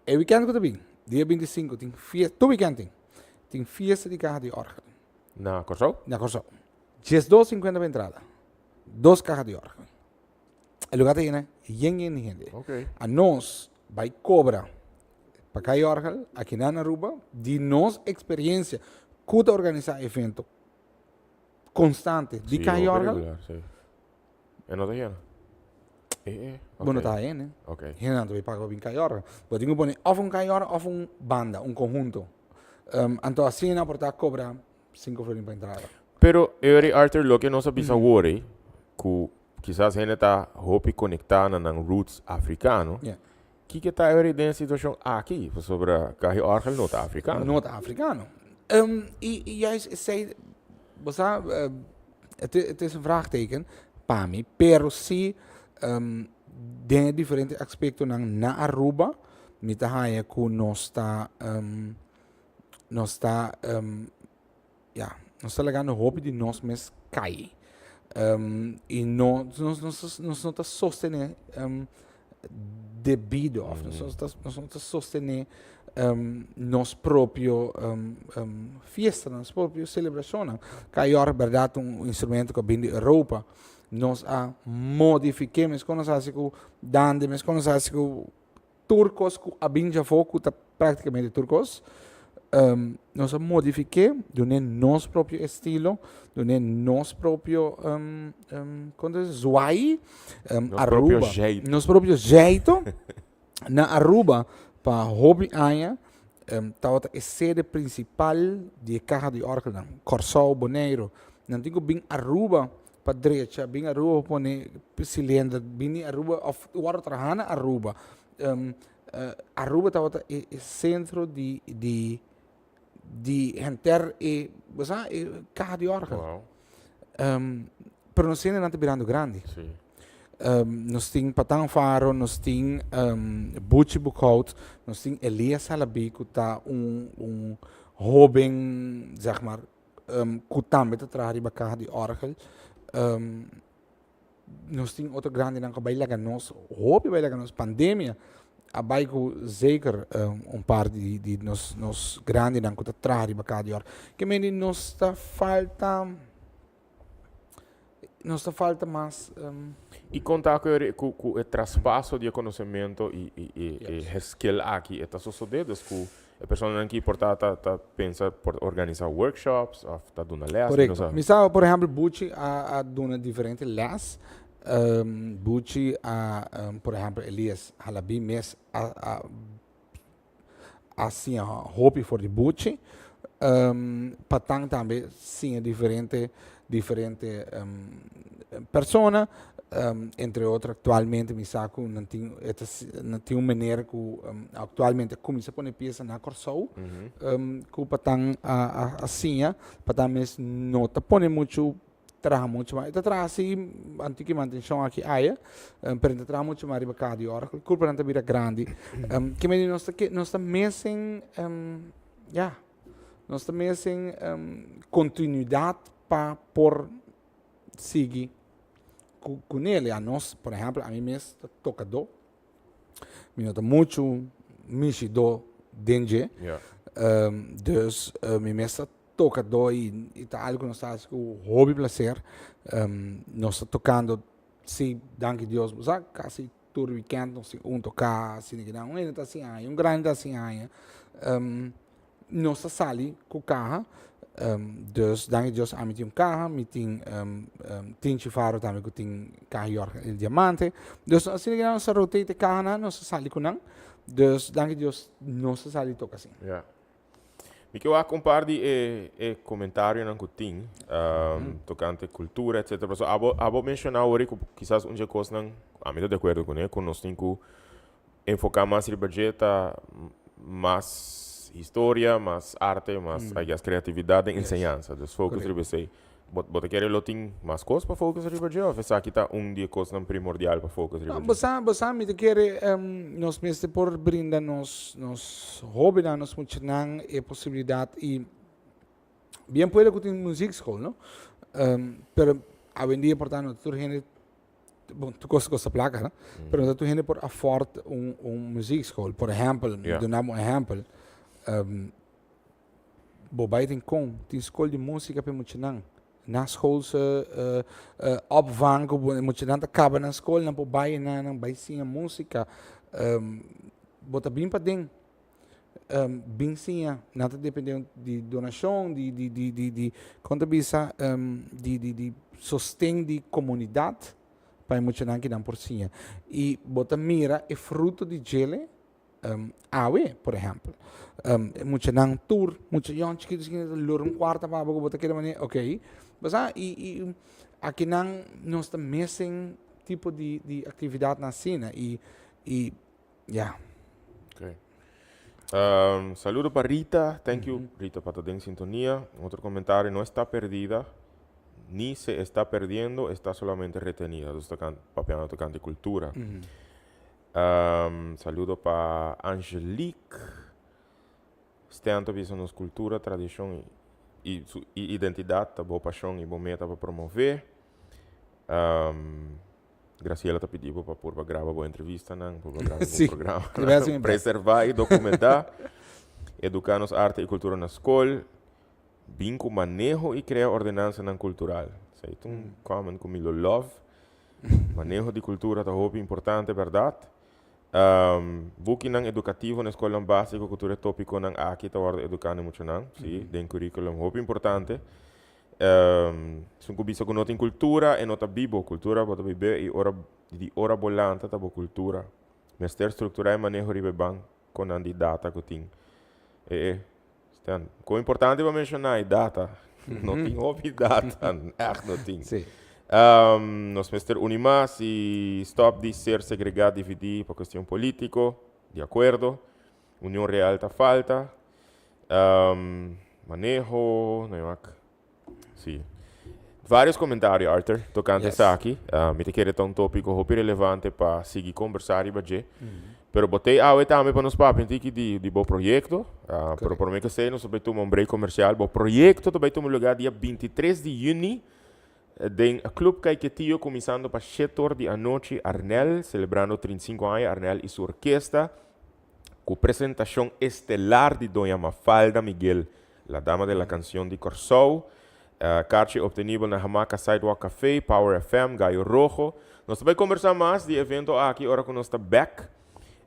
E wikènt ku ta bin, dia 25, tin fiesta, tur wikènt tin, tin fiesta di kaha di òrgel. Na Kòrsou? Na Kòrsou. 12,50 pa entrada. Dos kaha di òrgel. E lugar ta yena yen yen di hende. Ok. A nos bai cobra pa Kai Orgel aki na Aruba di nos experiencia cu ta organisa evento constante di Sí, Kai hopi Orgel. regular, sí. E no ta yena. Eh, eh, Bo no ok. ta yena. Ok. Hendenan ta bai paga pa bin Kai Orgel. Bo tin cu pone of un Kai Orgel of un banda, un conhunto. Anto asina por ta cobra 5 florin pa entrada. Pero, Eury Arthur, loke nos a bisa awor ei, cu. kisas hende ta hopi konektá na nan roots afrikano. Kiko ta e den e situashon aki? Pasobra kahi òrgel no ta afrikano. No ta afrikano. I i juist esei, bo sa, het het is een vraagteken pa mi, pero si den e diferente aspektonan na Aruba mi ta haña ku nos ta nos ta ya, nos ta lagando hopi di nos mes kai. I no, nos, nos, nos no ta sostené debido, of nos no ta, nos no ta sostené nos propio fiestanan, nos propio selebrashonnan. Kayor bèrdat un instrumento ku a bin di Europa, nos a modifik'é meskos nos a hasi ku dande, meskos nos a hasi ku tur kos ku a bin djafó ku ta práktikamente tur kos, nos a modifik'é dun'é nos propio estilo, dun'é nos propio kon ta bisa zwai, Nos propio Aruba, jeito. nos propio jeito. Na Aruba pa hopi aña tabata e sede prinsipal di e kaha di òrgelnan, Kòrsou, Boneiru, nan tin ku bin Aruba pa drecha, bin Aruba pa pone cilindro, bini Aruba of wòrdu traha na Aruba. Aruba tabata e e sentro di di di henter e bo sa e kaha di òrgel. Wow. Pero nos hendenan ta birando grandi. Sí. Nos tin Patan Faro, nos tin Buchi Boekhout, nos tin Elias Halabi ku ta un un hoben zeg maar ku tambe ta traha riba kaha di òrgel. Nos tin otro grandinan ku a bai laga nos, hopi a bai laga nos. Pandemia a bai ku zeker un par di di nos nos grandinan ku ta traha riba kaha di òrgel. Ke mende nos ta falta, nos ta falta mas. I kon ta ku ku e traspaso di e konosementu i i i e heskel aki e ta sosodé? Dus ku E personanan ki por ta ta ta pensa por organisa workshops of ta duna les, mi no Korekto. sa. Mi sa por ehèmpel Buchi a a duna diferente les. Buchi a por ehèmpel Elias Halabi mes a a a siña hopi for di Buchi. Patan tambe siña diferente diferente persona. Entre otro actualmente mi sa ku nan tin e ta nan tin un meneer ku actualmente a kuminsá pone piesa na Kòrsou ku patan a a a siña patan mes no ta pone muchu traha muchu mas e ta traha si anti mantenshon aki aya pero e ta traha muchu mas riba kaha di òrgel kurpanan ta bira grandi ke mende nos ta ke nos ta mesen ya nos ta mesen kontinuidat pa por sigui ku kuné. Ya nos, por ehèmpel, ami mes ta tokadó. Mi no ta muchu mishidó den dje. Dus mi mes ta tokadó i ta algu ku nos ta hasi ku hopi plaser. Nos ta tokando, si, danki Dios, bo sa, kasi tur wikènt nos tin un toká, asina kinan. Un hende ta hasi aña, un grandi ta hasi aña. Nos ta sali ku kaha, dus danki Dios ami tin un kaha, mi tin Tinchi Faro tambe ku tin kaha Jorge el Diamante. Dus asina ki nos ta rotate e kahanan, nos ta sali ku nan. Dus danki Dios nos ta sali tok asin. Ya. Mi ke wak un par di e e komentarionan ku tin tokante kultura etcetera. Pasobra abo abo menshoná awor ku kisas un dje kosnan, ami ta di akuerdo kuné, ku nos tin ku enfoká mas riba dje ta mas historia, mas arte, mas I guess kreatividat den enseñansa. Dus focus riba esei. Bo bo ta kere lo tin mas kos pa focus riba dje òf esaki ta un di e kosnan primordial pa focus riba No, dje? bo sa, bo sa mi ta kere nos mester por brinda nos nos hóbennan, nos muchanan e posibilidat i bien puede ku tin muziekschool, no? Pero awendia por ta no tur hende Bon, tur kos ta kosta plaka, no? Pero no ta tur hende por afford un, un muziekschool. Por ehempel, Ja. duna bo un ehempel, bo bai den kon, tin skol di musika pa e muchanan. Na schoolse opvang, ku bo e muchanan ta kaba nan skol, nan por bai einan, nan bai siña musika. Bo ta bin paden, bin siña, nan ta depende di donashon, di di di di di kon ta bisa di di di sosten di komunidat pa e muchanan ki nan por siña. I bo ta mira e fruto di djele awe, por ehèmpel. E muchanan tur, mucha yòn chikitu chikitu ta lora un kuarta pa abo ku bo ta kere manera, okey. Bo sa i i. Akinan nos ta missing tipo di di actividadnan asina y y ya. Ok. Saludo pa Rita, thank you Rita pa ta den sintonia. Otro comentario, no está perdida, ni se está perdiendo, está solamente retenida. Dus ta papiando tocante cultura. Saludo pa Angelique. Stan ta bisa nos cultura, tradicion y su y identidad ta bo pasion y bo meta pa promove. Graciela ta pidi bo pa purba graba bo entrevistanan, purba graba bo programanan, preserva y documenta, educa nos arte y cultura na scol, bin cu maneho y crea ordenansanan cultural. Esey ta un comment cu mi lo love. Maneho di cultura ta hopi importante, berdad. Bukinan edukativo na e skolnan básiko ku tur e tópikonan aki ta wòrdu eduká na e muchanan, sí, den curriculum hopi importante. Esun ku bisa ku no tin kultura e no ta bibo. Kultura bo ta bib'é i ora di ora bo lanta ta bo kultura. Mester strukturá e maneho riba e bankonan di data ku tin. E e Stan, kon importante pa menshoná e data. No tin hopi data, ègt no tin. Sí. Nos mester uni mas i stòp di ser segregá, dividí pa kuestion polítiko. Di akuerdo. Union real ta falta. Maneho, no wak. Sí. Varios comentario, Arthur, tocante esaki. Mi ta kere ta un tópico hopi relevante pa sigui conversá riba dje. Pero bo t'ei awe tambe pa nos papia un tiki di, di bo proyecto. Pero promé ku esei nos ta bai tuma un break comercial. Bo proyecto ta bai tuma lugar dia 23 di juni den Club Caiquetio kuminsando pa shete or di anochi. Arnel celebrando 35 aña, Arnel i su orkesta ku presentacion estelar di Doña Mafalda Miguel. La Dama de la Canción di Kòrsou. Karchi obtenibel na Hamaca Sidewalk Café, Power FM, Gallo Rojo. Nos ta bai kombersá mas di e evento aki ora ku nos ta bèk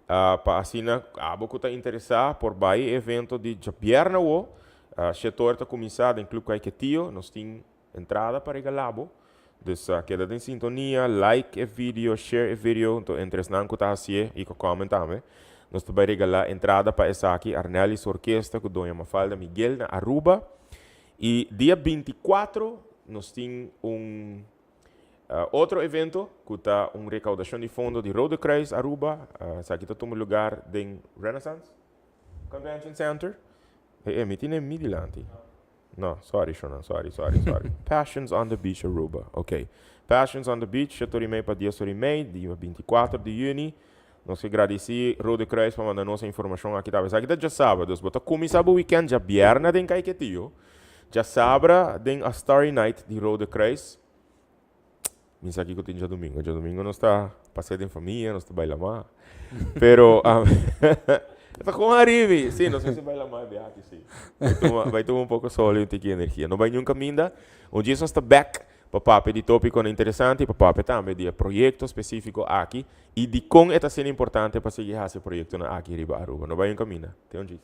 pa asina abo ku ta interesá por bai e evento di djabièrnè awo. Shetor ta kuminsá den Club Caiquetio. Nos tin entrada pa regalá bo. Dus keda den sintonia, like e video, share e video, anto entre esnan ku ta hasié i ku comment tambe, nos ta bai regalá entrada pa esaki, Arnel i su orkesta ku Doña Mafalda Miguel na Aruba. I dia 24 nos tin un otro evento ku ta un rekaudashon di fondo di Rode Kruis Aruba. Esaki ta tuma lugar den Renaissance Convention Center. E mi tin e mi dilanti. No, sorry Shonan, sorry, sorry, sorry. Passions on the Beach Aruba, ok. Passions on the Beach, shete ora y mei pa dies ora y mei, dia 24 di juni. Nos ke gradisi Rode Kruis pa manda nos e informacion aki tambe. Esaki ta djasabra, dus bo ta cuminsa bo weekend djabierna den Caiquetio, djasabra den A Starry Night di Rode Kruis. Mi sa kiko tin djadumingo. Djadumingo nos ta pasea den famia, nos ta baila ma. Pero, um, ta con aribi. Sí, nos mester baila ma e biaha aki, sí. Bai tuma, bai tuma un poco sol y un tiki energia. No bai niun caminda. Un djis nos ta back pa papia di topiconan interesante y pa papia tambe di e proyecto specifico aki y dicon e ta asina importante pa sigui haci e proyectonan aki riba Aruba. No bai niun caminda. Te un djis.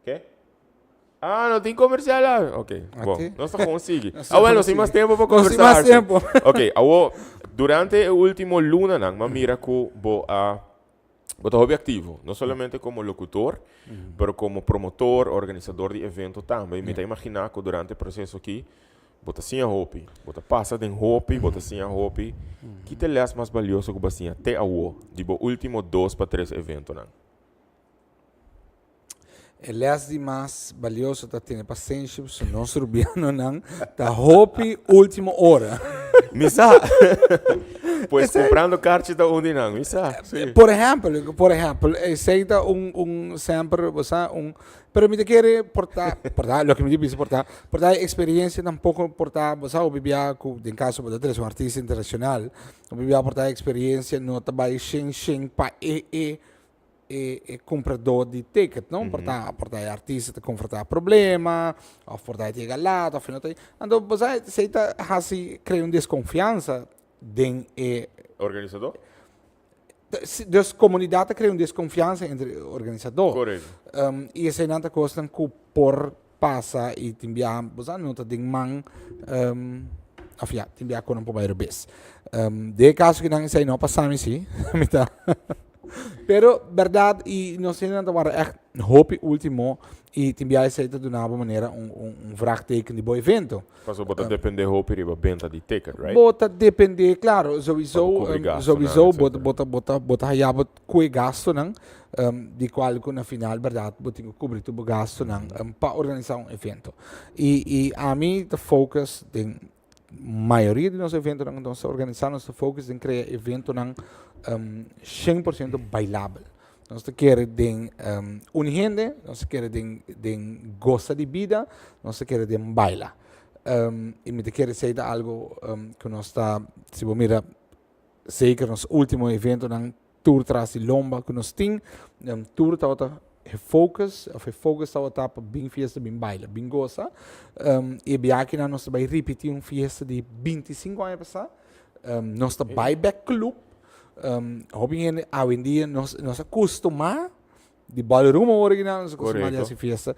Ke? Ah, no tin comercial awe. Ok, bon. Ati. Nos ta gewoon sigui. Nos ta Ah, bueno, gewoon sin mas sigui. tempo pa Nos tin conversa, mas Arthur. tempo. Ok, awo, durante e ultimo lunanan, m'a mira cu bo a, bo ta hopi activo. No solamente como locutor, pero como promotor, organisador di evento tambe. Y mi ta imagina cu durante e proceso aki, bo ta siña hopi. Bo ta pasa den hopi, bo ta siña hopi. Ki ta e les mas balioso cu bo a siña te awo di bo ultimo dos pa tres eventonan? E les di mas balioso ta tene pasenshi pasobra nos rubianonan ta hopi ultimo ora. Mi sa. Pues comprando karchi ta un di nan, mi sa. Sí. Por ehempel, por ehempel, esei ta un un semper, bo sa, un pero mi ta kere por ta, por ta loke mi ta bisa por ta, por ta e experiencia tampoco por ta, bo sa, hopi bia ku den caso bo ta trese un artista internacional, hopi bia por ta e experiencia no ta bai shen shen pa e e e e comprador di ticket, no? Por ta, por ta e artista ta confronta problema, of por ta e ta yega laat, of e no ta. Anto, bo sa, esei ta hasi crea un desconfiansa den e Organisador? Si, dus comunidad ta crea un desconfiansa entre e organisador. Correcto. Y eseinan ta cosnan cu por pasa y tin biaha, bo sa, no ta den man, of ya, tin biaha cu nan por bay robes. Den e caso kinan esei no a pasa mi si, mi ta. Pero berdad y nos hendenan ta warda echt hopi ultimo y tin biaha esey ta duna bo manera un un un vraagteken di bo evento. Paso bo ta depende hopi riba benta di ticket, right? Bo ta depende, claro, sowieso, Pa bo cubri gastonan, sowieso bo etcetera. bo ta bo ta bo ta haya bo cu e gastonan di cual cu na final berdad bo tin cu cubri tur bo gastonan pa organisa un evento. Y y ami ta focus den mayoria di nos eventonan cu nos ta organisa nos ta focus den crea eventonan 100% bailabel. Nos ta kere den uni hende, nos ta kere den den gosa di bida, nos ta kere den baila. Y mi ta kere esey ta algo cu nos ta, si bo mira zeker nos ultimo eventonan tur tras di lomba cu nos tin, tur tabata e focus, of e focus tabata pa bin fiesta, bin baila, bin gosa. Y e biakinan nos ta bay ripiti un fiesta di 25 aña pasa. Nos ta bay bek club. Hopi hende awendia nos, nos a custuma di ballroom original, nos a custuma di haci fiesta.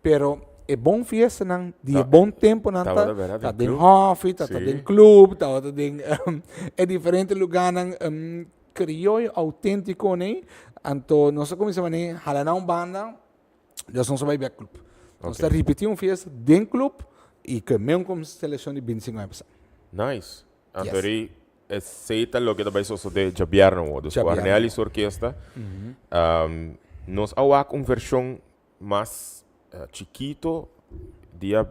Pero e bon fiestanan di e bon temponan ta, ta den hofi, ta ta den club, tabata den e diferente lugarnan crioyo autentico nei. Anto nos a cuminsa mane hala nan un banda, dus nos a bay bek club. Nos ta ripiti un fiesta den club y cu e meun constelacion di 25 aña pasa. Nice. Anto ri esey ta loke ta bay sosode djabièrnè awor. Dus cu Arnel y su orkesta nos a wak un version mas chikito dia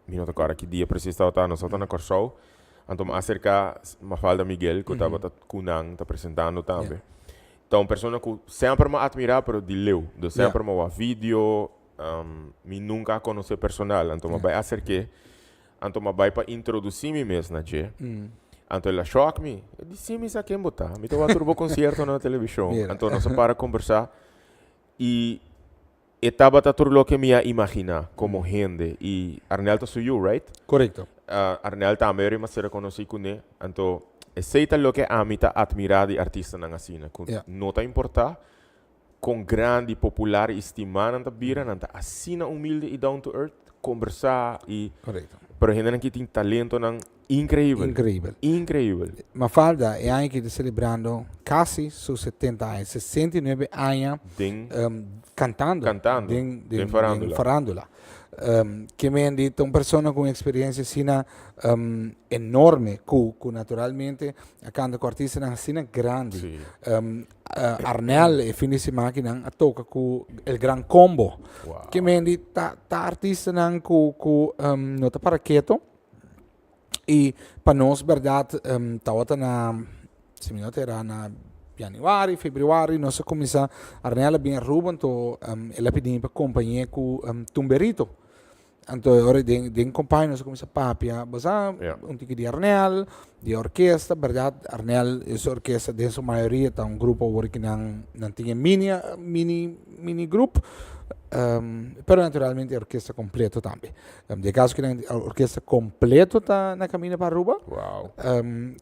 mi no ta acorda ki dia precies tabata nos tabata na Corsou anto mi a acerca Mafalda Miguel cu tabata cu nan ta presentando tambe ta un persona cu semper mi a admira pero di leu dus semper mi a wak video mi nunca a conoce personal anto mi a bay acerke anto mi a bay pa introduci mi mes na dje anto el a shock mi e di si mi sa ken bo ta mi ta wak tur bo conciertonan na television anto nos a para combersa Y e tabata tur loke mi a imagina como hende. Y Arnel ta su yu, right? Correcto. Arnel tambe ora mi a ser conoci cune. Anto esey ta loke ami ta admira di artistanan asina. Cu no ta importa con grandi, popular y stima nan ta bira, nan ta asina humilde y down to earth. Combersa y. Correcto. Pero hendenan ki tin talentonan Increíbel. Increíbel. Increíbel. Mafalda e aña aki ta celebrando casi su 70 aña, 69 aña Den cantando. Cantando. Den, den, den farándula. Den farándula. Ke men ta un persona cu un experiencia asina enorme cu, cu naturalmente a canta cu artistanan asina grandi. Sí. Arnel e fin di siman akinan a toca cu El Gran Combo. Wow. Ke men ta, ta artistanan cu, cu no ta para keto. Y pa nos berdad tabata na, si mi no ta era na januari, februari nos a cuminsa, Arnel a bin Aruba anto el a pidi mi pa compañe cu Tumberito. Anto e ora den den compañe nos a cuminsa papia, bo sa un tiki di Arnel, di orkesta, berdad Arnel y su orkesta den su mayoria ta un grupo awor ki nan nan tin e mini mini mini grup, pero naturalmente e orkesta completo tambe. Di e caso kinan orkesta completo ta na camino pa Aruba. Wow.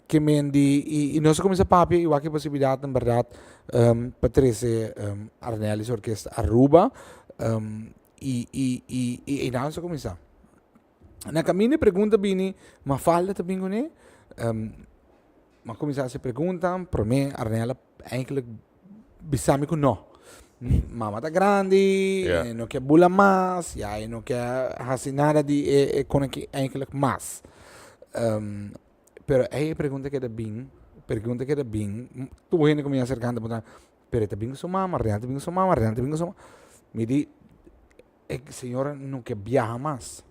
Ke men di y, y nos a cuminsa papia y wak e posibilidad en berdad pa trece Arnel y su orkesta Aruba. Y, y, y, y einan nos a cuminsa. Na camino e pregunta bini, Mafalda ta bin cune? M'a cuminsa haci pregunta, prome Arnel a eigenlijk bisa mi cu no. Mama ta grandi, e no kier bula mas, ya e no kier haci nada di e con aki eigenlijk mas. Pero ey e pregunta keda bin, pregunta keda bin, tur hende cu mi a acerca ta puntra, pero e ta bin cu su mama, Arnel ta bin cu su mama, Arnel ta bin cu su mama. Mi di, E señora no ke biaha mas.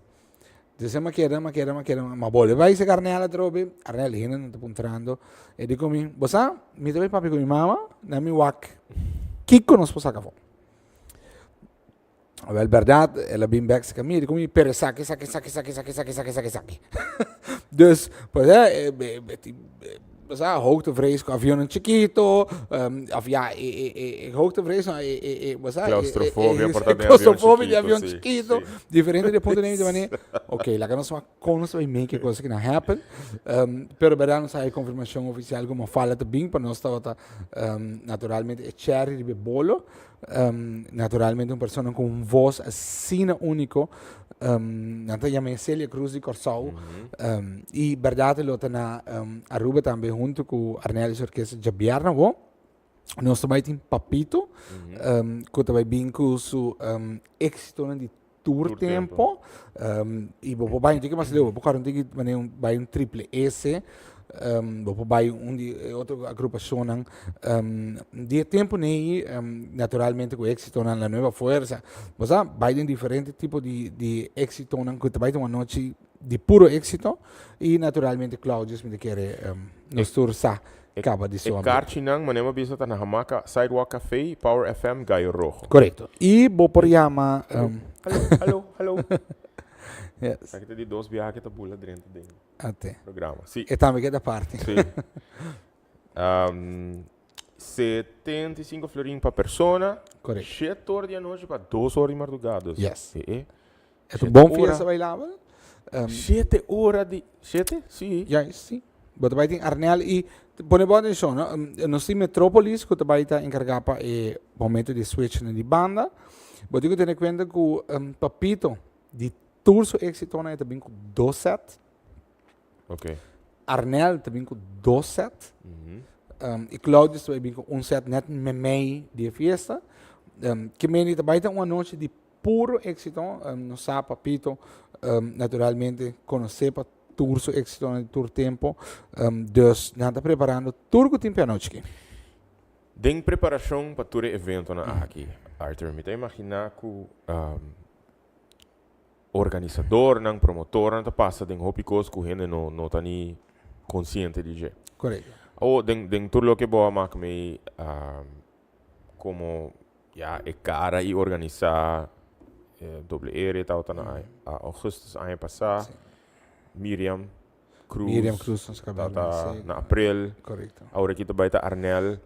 Entonces m'a keda, m'a keda, m'a keda, m'a bolbe bai serka Arnel atrobe. Arnel, hende no ta puntrando. E di ku mi, bo sa, mi ta bai papia ku mi mama, nan mi wak kiko nos por saka afó. Awel bèrdat, el a bin bèk serka mi, e di ku mi, pero esaki, esaki, esaki, esaki, esaki, esaki, esaki, esaki, esaki. Dus, pues e, bo sa, hoogtevrees cu avionnan chikito, of ja, e, e, e, e hoogtevrees, no, e, e, e, bo sa, Claustrofobia por ta den avion claustrofobia di chikito, avion sí, chikito, sí. diferente de punto de vista manera, ok, laga nos wak con nos ta bay make e cosa kinan happen, pero berdad nos haya confirmacion oficial cu Mafalda ta bin, pa nos tabata, naturalmente e cherry riba e bolo, Naturalmente un persona cu un voz asina unico, nan ta yama e Celia Cruz di Corsou, y berdad e lo ta na Aruba tambe hunto cu Arnel y su orkesta djabièrnè awo. Nos ta bai tin Papito, ku ta bai bin ku su éksitonan di tur tempo. I bo por bai un tiki mas leu, bo por kòrda un tiki manera un bai un Triple S, bo por bai un di e otro agrupashonnan di e tempo nei, naturalmente ku éksitonan La Nueva Fuerza. Bo sa bai den diferente tipo di éksitonan ku ta bai ta un anochi di puro éksito i naturalmente Claudius mi ta kere nos tur sa kaba di su E karchinan manera bo a bisa ta na Hamaca Sidewalk Café, Power FM, Gallo Rojo. Korekto. I bo por yama. Hallo, hallo, hallo. Yes. Aki ta di dos biaha ke ta bula drenta den Ate. programa. Si. E tambe keda parti. Si. 75 florin pa persona. Korekto. Shete or di anochi pa dos or di mardugá. Dus Yes. E e. E ta un bon fiesta bailabel. Shete ora di, shete? Si. Juist, si. Bo ta bai tin Arnel i pone bo atencion, no? Nos tin Metropolis ku ta bai ta enkargá pa e momento di switchnan di banda. Bo tin ku tene kuenta ku Papito di tur su éksitonan e ta bin ku dos set. Ok. Arnel ta bin ku dos set. I Claudius ta bai bin ku un set net memei di e fiesta. Ke meni ta bai ta un anochi di Puro éxito, nos sa Papito naturalmente conoce pa tur su éxitonan di tur tempo, dus nan ta preparando tur cu tin p'e anochi aki. Den preparacion pa tur e eventonan aki, Arthur, mi ta imagina cu organisadornan, promotornan ta pasa den hopi cos cu hende no ta ni consciente di dje. Correcto. Awo, den tur loke bo a mak mei como Ya e cara y organisa WR tabata na augustus aña pasa. Miriam Cruz Miriam Cruz nos caba tabata na april. Correcto. Awor aki ta bay ta Arnel.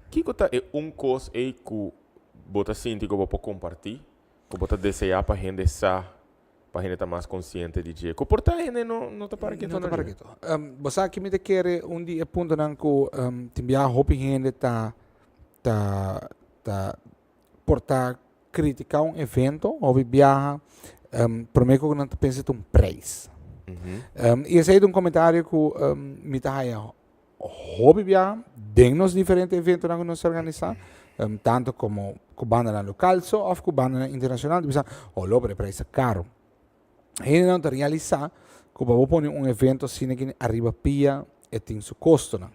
Kico ta e un cos ey cu bo ta sinti cu bo por comparti, cu bo ta desea pa hende sa, pa hende ta mas consciente di dje? Cu por ta hende no ta para keto No ta na para dje. keto. Bo sa ki mi ta kere un di e puntonan cu tin biaha hopi hende ta ta ta por ta critica un evento hopi biaha prome cu nan ta pensa ta un prijs. Y esey ta un comentario cu mi ta haya hopi biaha den nos diferente eventonan cu nos ta organisa, tanto como cu bandanan local so of cu bandanan internacional, ta bisa, oh lo pero e prijs ta caro. Hendenan ta realisa cu pa bo pone un evento asina aki ariba pia e tin su costonan.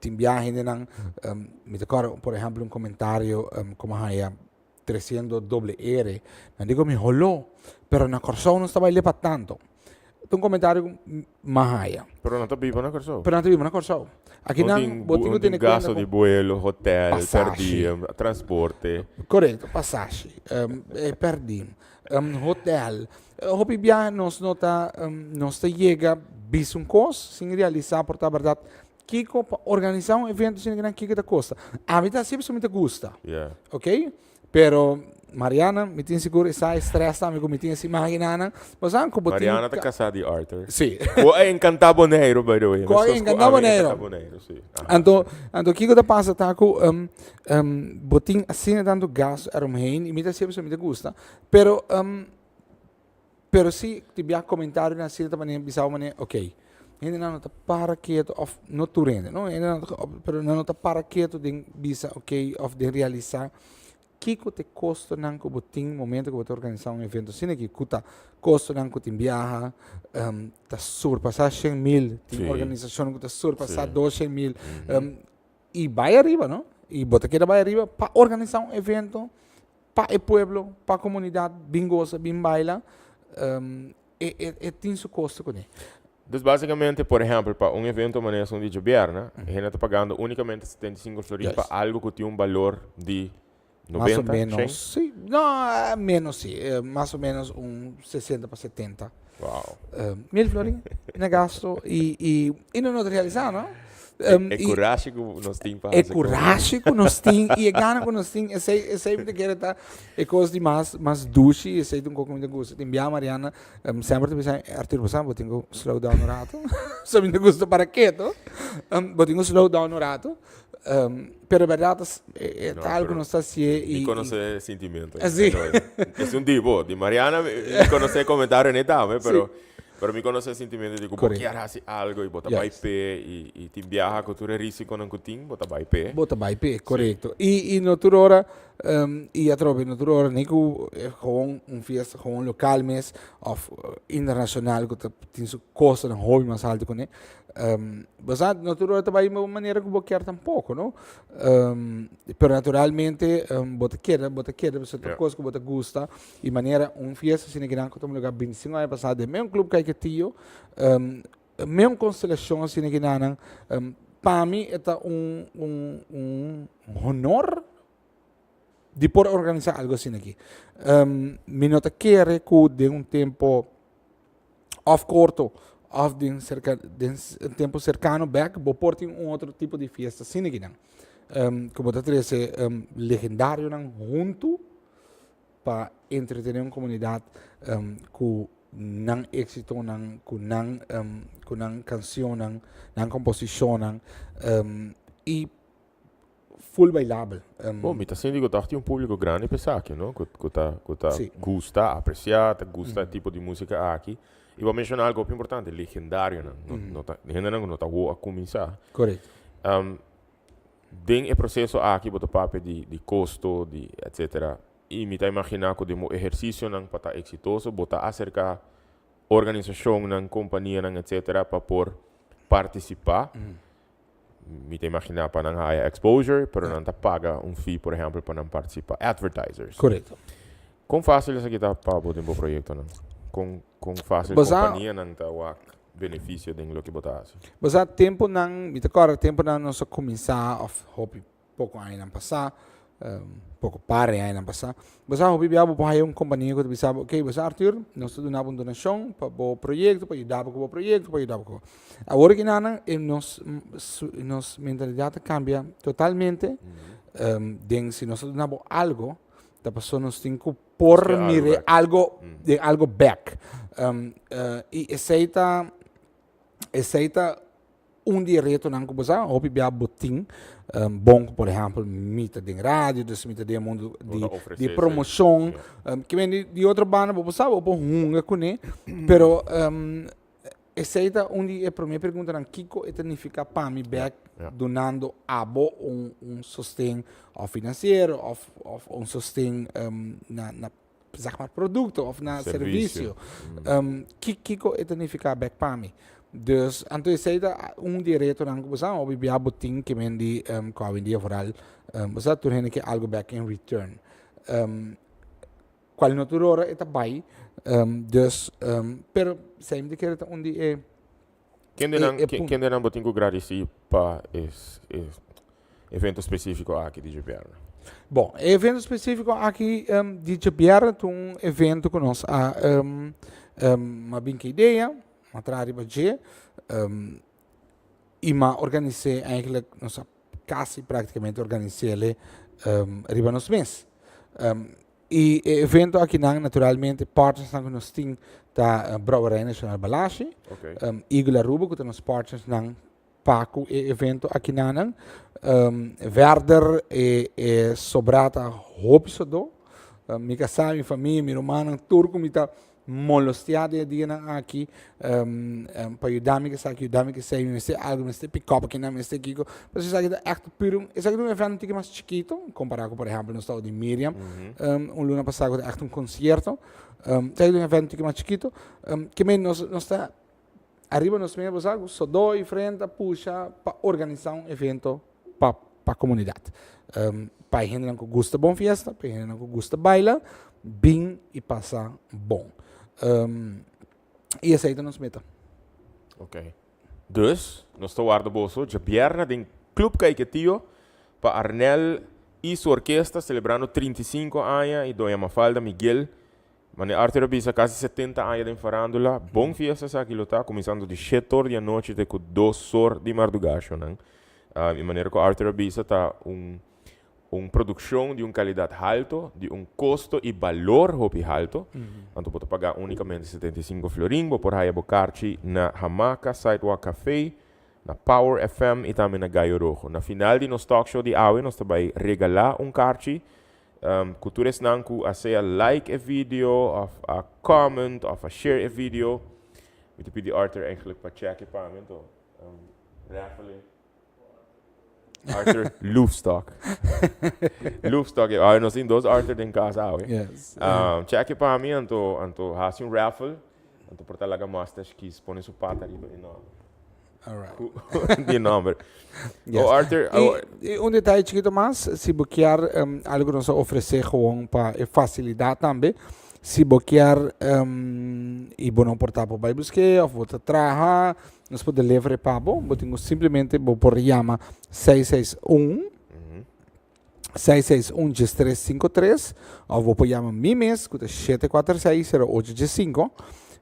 Tin bia hendenan, mi ta acorda por ehempel un comentario cu mi a haya treciendo doble R, nan dico mi holó, pero na Corsou nos ta baile pa tanto. Ta un comentario cu mi a haya. Pero nan ta biba na Corsou. Pero nan ta biba na Corsou. Aki nan bo tin cu tene cuenta gasto di buelo, hotel, per diem, transporte. Correcto, pasashi, per diem. Hotel. Hopi biaha nos no ta nos ta yega bisa un kos sin realisá por ta bèrdat kiko pa organisá un evento asina kinan kiko ta kosta. Ami ta hasi pasobra mi ta gusta. Ok? Pero Mariana mi tin sigur e sa e stress tambe ku mi tin esi maginanan. Bo sa ku bo tin Mariana ta kasá di Arthur. Sí. Ku a enkantá Boneiru by the way. Ku a enkantá Boneiru. Anto anto kiko ta pasa ta ku bo tin asina tantu gasto eromheen i mi ta hasi pasobra mi ta gusta. Pero, um, pero si ti bia comentario na cierta manera, bisa manera, ok, hende nan no ta para keto, of no tur hende, no, hende nan, pero nan no ta para keto den bisa, ok, of den realisa kiko te kostonan ku bo tin momento ku bo ta organisa un evento asina aki, ku ta kostonan ku tin biaha, um, ta surpasa 100.000, tin organisashon ku ta surpasa 200.000, um, i bai ariba, no? I bo ta keda bai ariba pa organisa un evento pa e pueblo, pa comunidad bin goza, bin baila, e, e, e tin su costo cune. Dus basicamente, por ehempel, pa un evento manera esun di djobièrnè, hende ta pagando unicamente 75 florin pa algo cu tin un balor di Mas o 90, menos, shen? sí. No, menos sí. Mas o menos un 60 pa 70. Wow. Mil florin na gasto y, y, y no no ta realisa, no? E curashi cu nos tin pa E haci cosas. curashi cu nos tin y e gana cu nos tin, esey, esey mi ta kere ta e cos di mas, mas dushi, esey ta un cos cu mi ta gusta. Tin bia Mariana, semper ta bisa, Arturo, bo sa bo tin cu slow down un rato. So mi ta gusta para keto. Bo tin cu slow down un rato. Pero berdad ta, e No, ta algo pero nos ta hacié Mi y, y conoce e sentimiento. Así. Es un tipo, di Mariana mi conoce e comentario ni tambe, pero Sí. Pero mi conoce e sentimento di cu bo kier haci algo y bo ta bay p'e y tin biaha cu tur e risiconan cu tin, bo ta bay p'e. Bo ta bay p'e, corecto. Y no tur ora, y atrobe no tur ora ni cu gewoon un fiesta gewoon local mes of internacional cu ta tin su costonan hopi mas alto cune. Bo sa no tur ora ta bay bo manera cu bo kier tampoco, no? Pero naturalmente bo ta keda, bo ta keda pasobra ta cos cu bo ta gusta. Y manera un fiesta asina kinan cu tuma lugar 25 aña pasa den meun club Caiquetio, meun constelacion asina kinanan, pa mi e ta un, un, un honor di por organisa algo asina aki. Mi no ta kere cu den un tempo of corto of den cerca, den un tempo cercano bek bo por tin un otro tipo di fiesta asina kinan. Cu bo ta trece legendarionan hunto pa entretené un komunidat ku nan éksitonan, ku nan ku nan kansionnan, nan komposishonnan i full bailabel. Bon, mi ta sinti ku tòg tin un públiko grandi pa esaki, no? Ku ku ta ku ta gusta, apresiá, ta gusta e tipo di músika aki. I bo a menshoná algu hopi importante, legendarionan. No no ta hendenan ku no ta wou a kuminsá. Korekto. Den e proceso aki bo ta papia di di costo, di etcetera, y mi ta imagina cu den bo ehercicionan pa ta exitoso bo ta acerca organisacionnan, companianan, etcetera pa por participa. Mi ta imagina pa nan haya exposure, pero nan ta paga un fee por ehempel pa nan participa, advertisers. Correcto. Con facil esaki ta pa bo den bo proyectonan? Con con facil companianan ta wak beneficio den loke bo ta hasi? Bo sa temponan, mi ta kòrda temponan nos a kuminsá òf hopi poko añanan pasá, poko par di añanan pasá, bo sa hopi bia bo por haya un kompania ku ta bisa bo, okey bo sa Arthur, nos ta duna bo un donashon pa bo proyekto, pa yuda bo ku bo proyekto, pa yuda bo ku bo. Awor ki nan e nos nos mentalidat a kambia totalmente, den si nos ta duna bo algo, ta pasobra nos tin ku por mire algo den algo back. Y esey ta esey ta un di e retonan ku bo sa hopi bia bo tin bon ku por ehempel mi ta den radio dus mi ta den e mundo di di promoshon ke men di otro banda bo por sa bo por hunga kuné pero Esei ta un di e promé preguntanan, kiko e ta nifiká pa mi bèk dunando abo un un sosten òf finansiero òf òf un sosten na na zeg maar produkto òf na servisio. Ki kiko e ta nifiká bèk pa mi? Dus anto esei ta un di e retonan ku bo sa hopi bia bo tin ke men di ku awendia vooral bo sa tur hende ke algu bèk in return. Cual no tur ora e ta bay. Dus, pero esei mi ta kere ta un di e Kendenan, e punto. Kendenan bo tin cu gradici pa e e evento specifico aki di djabièrnè? Bon, e evento specifico aki di djabièrnè ta un evento cu nos a a bin cu idea, a traha riba dje y m'a organis'é eigenlijk nos a casi practicamente organis'é riba nos mes. Y e evento akinan naturalmente partnersnan ku nos tin ta Brouwerij Nacional Balashi, Eagle Aruba ku ta nos partnersnan pa ku e evento akinanan. Verder e e sobrá ta hopi sodó. Mi kasá, mi famia, mi rumannan tur ku mi ta molestiá den e dianan aki pa yuda mi esaki, yuda mi esei, mi mester algu, mi mester pick up akinan, mi mester kiko. Pasobra esaki ta ègt puru un, esaki ta un evento un tiki mas chikito kompará ku por ehèmpel nos tabata di Miriam un luna pasá ku ta ègt un konsierto. Esaki ta un evento un tiki mas chikito. Ke men nos nos ta ariba nos mes bo sa ku sodó i frenta pusha pa organisá un evento pa pa komunidat. Pa e hendenan ku gusta bon fiesta, pa e hendenan ku gusta baila, bin i pasa bon. I esei ta nos meta. Ok. Dus, nos ta warda boso djabièrnè den Club Caiquetio pa Arnel i su orkesta selebrando 35 aña i Doña Mafalda Miguel. Mane Arthur a bisa casi 70 aña den farandula. Bon fiesta esaki lo ta, cuminsando di shete or di anochi te cu dos or di mardugashonan. Y manera cu Arthur a bisa ta un un produccion di un calidad halto, di un costo y balor hopi halto. Anto bo ta paga unicamente 75 florin. Bo por haya bo carchi na Hamaca Sidewalk Cafe, na Power FM y tambe na Gallo Rojo. Na final di nos talkshow di awe nos ta bay regala un carchi Ku tur esnan ku a sea like e video òf a comment òf a share e video. Mi ta pidi Arthur eigenlijk pa check e pa mi anto raffle e. Arthur Loefstok. Loefstok, ah, nos tin dos Arthur den cas awe. Yes. Check e pa mi anto anto hasi un raffle anto por ta laga Mustache kies pone su pata riba e nomber. Alright. Di nomber. Yes. Oh Arthur, oh, Y, y un detaye chiquito mas, si bo kier um, algo nos a ofrece gewoon pa e facilidad tambe, si bo kier um, y bo no por ta por bai buske of bo ta traha, nos por deliver e pa bo, bo tin ku simplemente bo por yama 661 661 1353 of bo por yama mi mes ku ta 746 0815.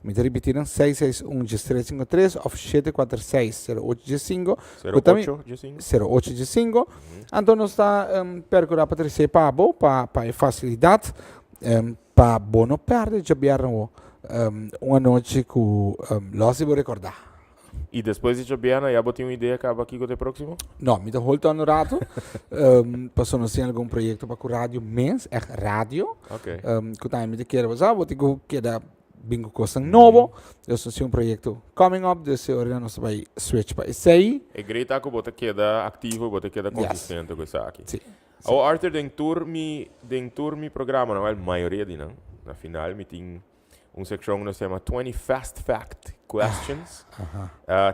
Mi ta ripiti nan 661 1353 of 746 0815. Ku ta mi 0815. 0815. Anto nos ta um, percura pa trece pa bo pa pa e facilidad um, pa bo no perde djabièrnè wo um, un anochi ku um, los di bo recorda. Y despues di djabièrnè ya bo tin un idea caba kico ta e proximo? No, mi ta hold on un rato. um, pasobra nos tin algun proyecto pa cu radio mes, echt radio. Ok. Um, cu tambe mi ta kere, bo sa, bo tin cu keda bin cu cosnan nobo. Dus nos tin un proyecto coming up, dus e ora nos ta bay switch pa esey. E great ta cu bo ta keda activo, bo ta keda Yes. consistente cu esaki. Sí. Awor Arthur, den tur mi, den tur mi programanan, wel mayoria di nan, na final mi tin Un seccion nos yama 20 Fast Fact Questions.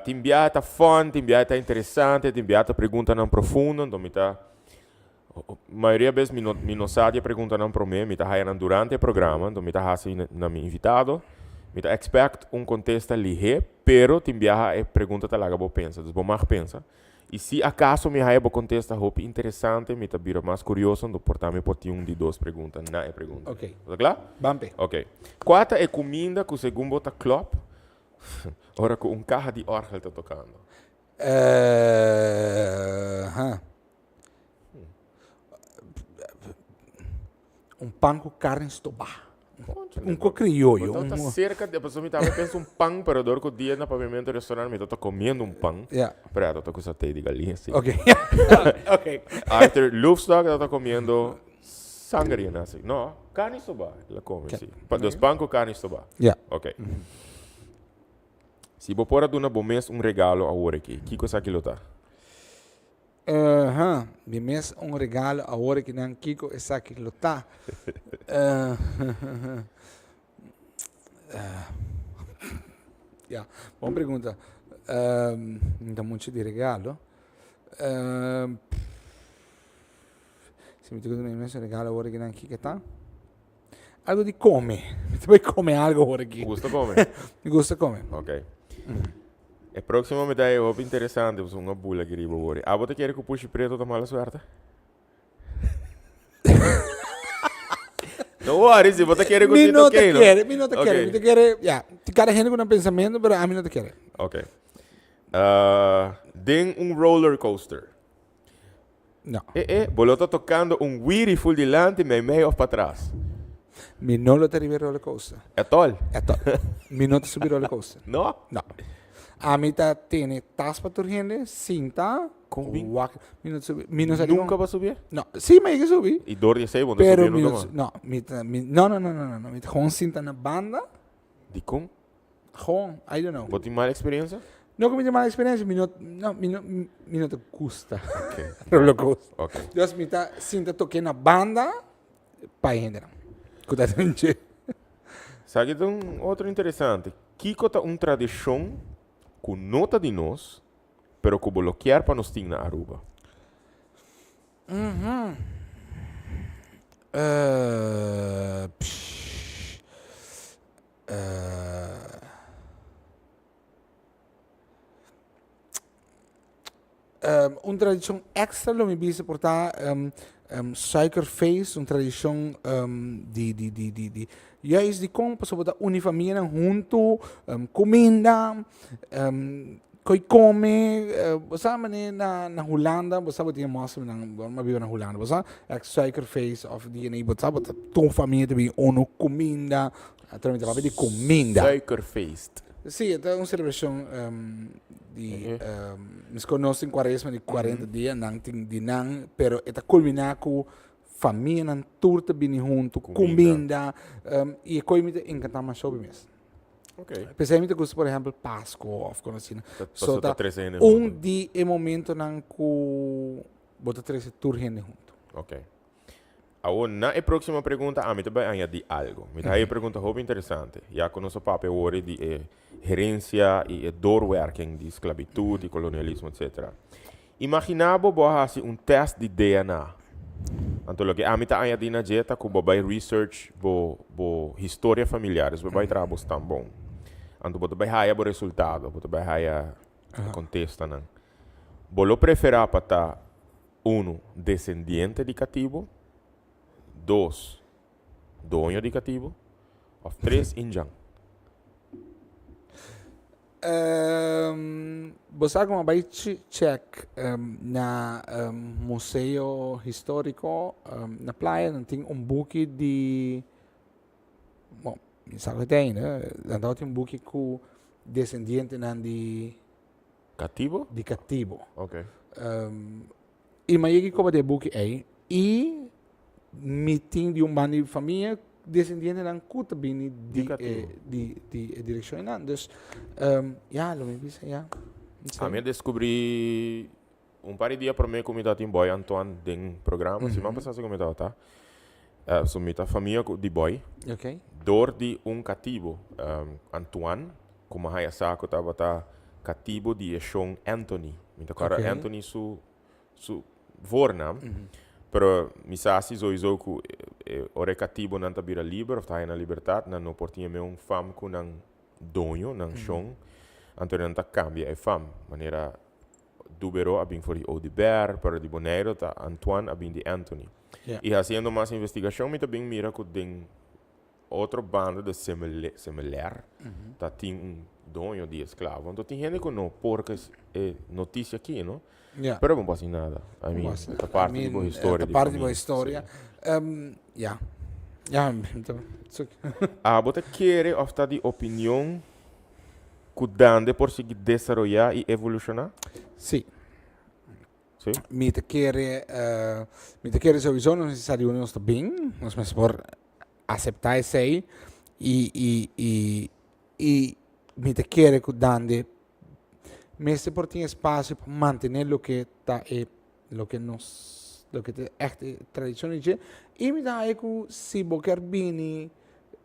Tin biaha ta fun, tin biaha ta interesante, tin biaha ta preguntanan profundo, enton mi ta mayoria bes mi no mi no sa di e preguntanan prome, mi ta haya nan durante e programa, enton mi ta hasi na mi invitado. Mi ta expect un contesta lihe, pero tin biaha e pregunta ta laga bo pensa, dus bo mag pensa. I si akaso mi haya bo kontesta hopi interesante, mi ta bira mas kurioso, anto por ta mi por tin un di dos pregunta na e pregunta. Ok. Bo ta kla? Ban p'e. Ok. Kua ta e kuminda ku segun bo ta klòp ora ku un kaha di òrgel ta tokando? Ha. Un pan ku karni stobá. Un ko krioyo. Bo ta cerca di, pasobra mi tambe pensa un pan, pero dor ku dia na Pavimento Restaurant mi ta comiendo un pan. Ja. Pero ya ta ku satay di galiña si. Ok. Ok. Arthur Loefstok ta comiendo sangria nasi. No, carni stobá el a come si. Pa, dus pan ku carni stobá. Ja. Ok. Si bo por a duna bo mes un regalo awor aki, kiko esaki lo ta? Aha, mi mes un regalo awor ki nan kiko esaki lo ta. Ya, bon pregunta. Mi ta mucho di regalo. Si mi tin ku duna mi mes un regalo awor ki nan kiko ta? Algo di come. Mi ta bai come algo awor aki. Gusta come? Mi gusta come. Ok. E próximo mi ta e hopi interesante, pasobra un a bula aki riba wori. Abo ta kere ku pushi preto ta mala suerte? No worry, si bo ta kere ku Mi si no ta ta ok, no? kere, mi no ta kere, Ok. mi ta kere, ya, tin kada hende ku nan pensamentu, pero ami no ta kere. Ok. Den un roller coaster. No. E e, bo lo ta tocando un wiri full dilanti, meimei of patras? Mi no lo ta riba e roller coaster. Etol? Etol. Mi no ta subi roller coaster. No? No. Ami ta tene tas pa tur hende, sinta, Con bin? wak. Mi no ta subi. Mi no sa di Nunca con. bo a subi? No. Sí, mi a yega subi. Y door di esey bo no ta Pero subi mi nunca no mas? su-, no, mi ta, mi, no, no, no, no, no, no. Mi ta gewoon sinta na banda. Dicon? Gewoon, I don't know. Bo tin mal experiencia? No ku mi tin mal experiencia, mi no, no, mi no, mi no ta gusta Ok. roller coaster. Ok. Dus mi ta sinta toke na banda pa e hendenan ku ta den dje. Sa ki ta un otro interesante. Kiko ta un tradishon ku no ta di nos, pero ku bo lo kier pa nos tin na Aruba? Psh. Un tradicion extra lo mi bisa por ta suikerfeest, un tradicion di di di di di juist dikon pasobra bo ta uni famianan huntu, kuminda, Koe come, bo sa mane na na Hulanda, bo sa bo tin e moslimnan, bo a biba na Hulanda, bo sa ek suikerfeest of DNA, bo sa bo ta tur famia ta bin unu kuminda, atrobe mi ta papia di kuminda. Suikerfeest. Si, e ta un selebrashon di, miskon nos tin kuaresma di kuarenta dia, nan tin di nan, pero e ta kulminá ku famianan tur ta bini huntu, kuminda, i e koe mi ta enkantá masha hopi mes. Ok. P'esei mi ta gusta por ehempel Pasco of con asina. Ta, So paso ta ta trece hende un hunto. di e momentonan cu bo ta trece tur hende hunto. Ok. Awor na e próximo pregunta ami ta bai añadi algo. Mi ta haya e pregunta hopi interesante. Ya cu nos a papia awor di e herencia y e doorwerking di sclavitud y colonialismo etc. Imagina bo bo a haci un test di DNA. Anto loke ami ta añadi na dje ta cu bo bai research bo bo historia familiar. Dus bo bai traha bo stamboom. Anto bo ta bai haya bo resultado. Bo ta bai haya e contestanan. Bo lo prefera pa ta Unu, desendiente di katibu, dos, doño di katibu, òf tres, indjan? Bo sa como bai check na Museo Historico na Playa nan tin un buki di, bon mi sa ku ta ainda, nan tabatin un buki ku desendientenan di. Katibo? Di katibo. Ok. I mi a yega koba di e buki ei i mi tin di un banda di famia desendientenan ku ta bini di e di di e direkshon einan. Dus ya lo mi bisa ya. Ami a deskubrí un par di dia promé ku mi tabatin Boy Antoine den programa, siman pasá segun mi tabata. So mi ta famia ku di Boy. Ok. Dor di un katibo, Antoine, ku mi a haña sa ku tabata katibo di e shon Anthony. Mi ta kòrda Anthony su su voornaam, pero mi sa si sowiso ku ora e katibonan ta bira liber òf ta haña nan libertat, nan no por tin e meun fam ku nan doño, nan shon. Anto nan ta kambia e fam, manera Dubero a bin for di Oduber, pero di Bonaire ta Antoine a bin di Anthony. Yeah. I hasiendo mas investigashon mi ta bin mira ku den otro banda de Semeleer ta tin un doño di esklavo. Anto tin hende ku no por ku e notisia aki, no? Yeah. Pero bo no por hasi nada. I mean, ta parti di bo historia. Ta parti di bo historia. Ya. Ya, Abo ta kere òf ta di opinion Ku Dande por sigui desaroyá i evolushoná? Sí. Sí? Mi ta kere, mi ta kere sowieso nos mester sa di unda nos ta bin, nos mester por aseptá esei i i i i mi ta kere ku Dande mester por tin espasio pa mantené loke ta e loke nos loke ta ègt e tradishon di dje i mi ta haña ku si bo kier bini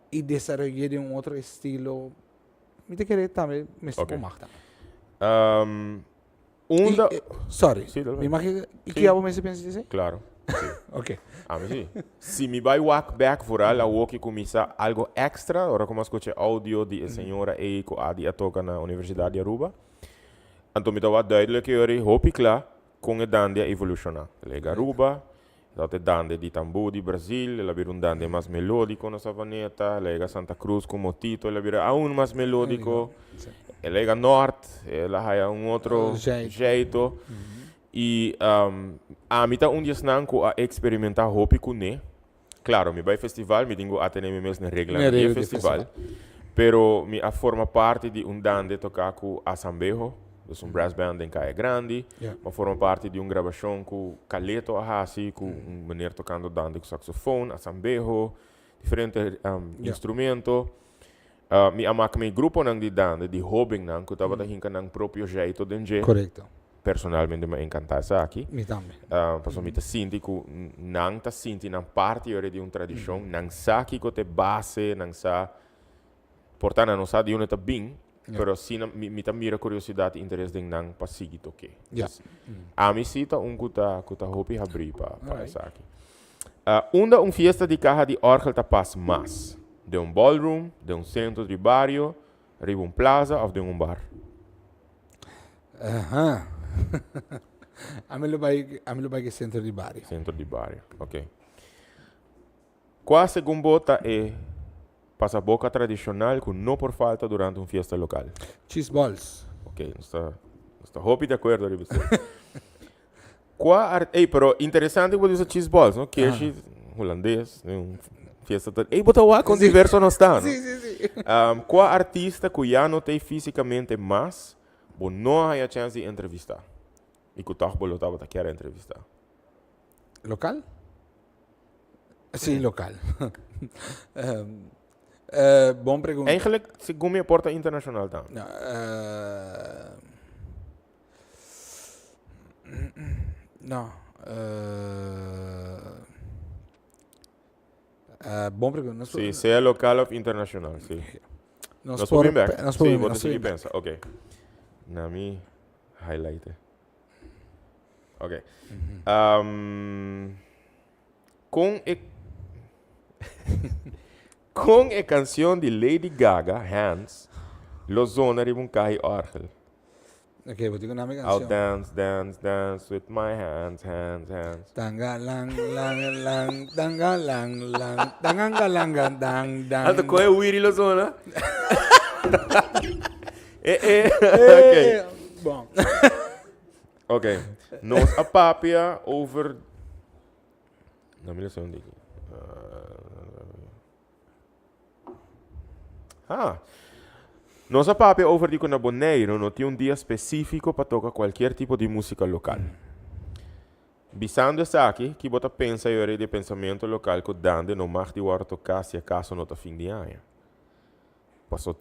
i desaroy'é den un otro estilo Mi ta kere tambe mester Ok. por mag tambe. Um, unda... I, eh, sorry. Sí, dale. Mi mag i Sí. ki abo mester pensa di esei? Claro. Sí. Ok. Ami sí. Si mi bai wak bek vooral awo ki kuminsá algo extra, ora ku mi a skucha e audio di e señora ei ku a di a toka na Universidad di Aruba, anto mi ta wak duidelijk e ora ei hopi kla kon e dande a evolushoná. El a yega Aruba, Dat e dande di tambú di Brazil, el a bira un dande mas melódiko na Savaneta, el a yega Santa Cruz ku Motito, el a bira aun mas melódiko, el a yega Nort, el a haya un otro jeito. I ami ta un di esnan ku a eksperimentá hopi kuné. Klaro, mi bai festival, mi tin ku atené mi mes na reglanan di e festival, pero mi a forma parti di un dande toká ku Asambeho, dus un brass band den Kaya Grandi. Mi a forma parti di un grabashon ku Caleto a hasi ku un meneer tokando dande ku saksofon, Asambeho, diferente instrumento. Mi a maka mi gruponan di dande di hóbennan ku tabata hinka nan propio jeito den dje. Korekto. Personalmente mi a enkantá esaki. Mi tambe. Pasobra mi ta sinti ku nan ta sinti nan parti ora di un tradishon. Nan sa kiko ta e base, nan sa, por ta nan no sa di unda ta bin, pero si nan, mi ta mira kuriosidat i interes den nan pa sigui tok'é. Ami si ta un ku ta, ku ta hopi habrí pa esaki. Unda un fiesta di kaha di òrgel ta pas mas? Den un ballroom, den un sentro di bario, riba un plaza òf den un bar? Aha. Ami lo bai, ami lo bai ke sentro di bario. Sentro di bario, ok. Kua segun bo ta e pasaboka tradishonal ku no por falta durante un fiesta lokal? Cheese balls. Ok, nos ta, nos ta hopi di akuerdo riba esei. Kua ar, ey, pero interesante ku bo di usa cheese balls, no? Keshi hulandes, den un fiesta ta, ey, bo ta wak kon diverso nos ta, no? Sí, sí, sí. Kua artista ku ya no ta ei físikamente mas, bo no a haña chèns di entrevistá i ku tòg bo lo tabata kier entrevistá? Lokal? Sí, lokal. Bon pregunta. Eigenlijk, segun mi e por ta internacional tambe. No, no, bon pregunta. Nos Sí, sea local of internacional, sí. Nos Nos por por bin bek. nos por Sí, bin, bo ta nos por sigui bin bek. pensa. Ok. Na mi highlight e. Ok. Um, Con e Con e cancion di Lady Gaga, Hands, lo zona riba un cahi orgel? Ok, bo tin cu nami I'll cancion. dance, dance, dance with my hands, hands, hands. Tanga lang lang lang tanga lang lang tanganga langa dang dang. Anto con e wiri lo zona? Eh, eh, ok. Eh, bon. Ok, nos a papia over. No, mi lesa un diki. Ah. Nos a papia over di ku na Boneiru no tin un dia spesífiko pa toka kualkier tipo di músika lokal. Bisando esaki, ki bo ta pensa yori di e pensamentu lokal ku dande no mag di wòrdu toká si akaso no ta fin di aña? Paso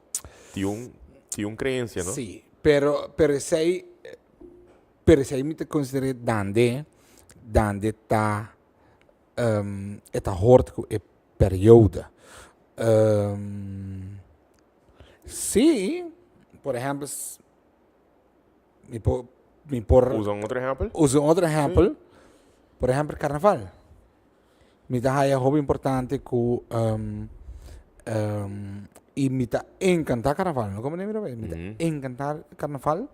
tin un tin un creencia, no? Sí, pero pero esei pero esei mi ta consider'é dande dande ta e ta hort cu e periode. Sí, por ehempel mi por mi por Usa un otro ehempel. Usa un otro ehempel. Por ehempel carnaval. Mi ta haya hopi importante ku i mi ta enkantá karnaval, no komo mira mi ta enkantá karnaval.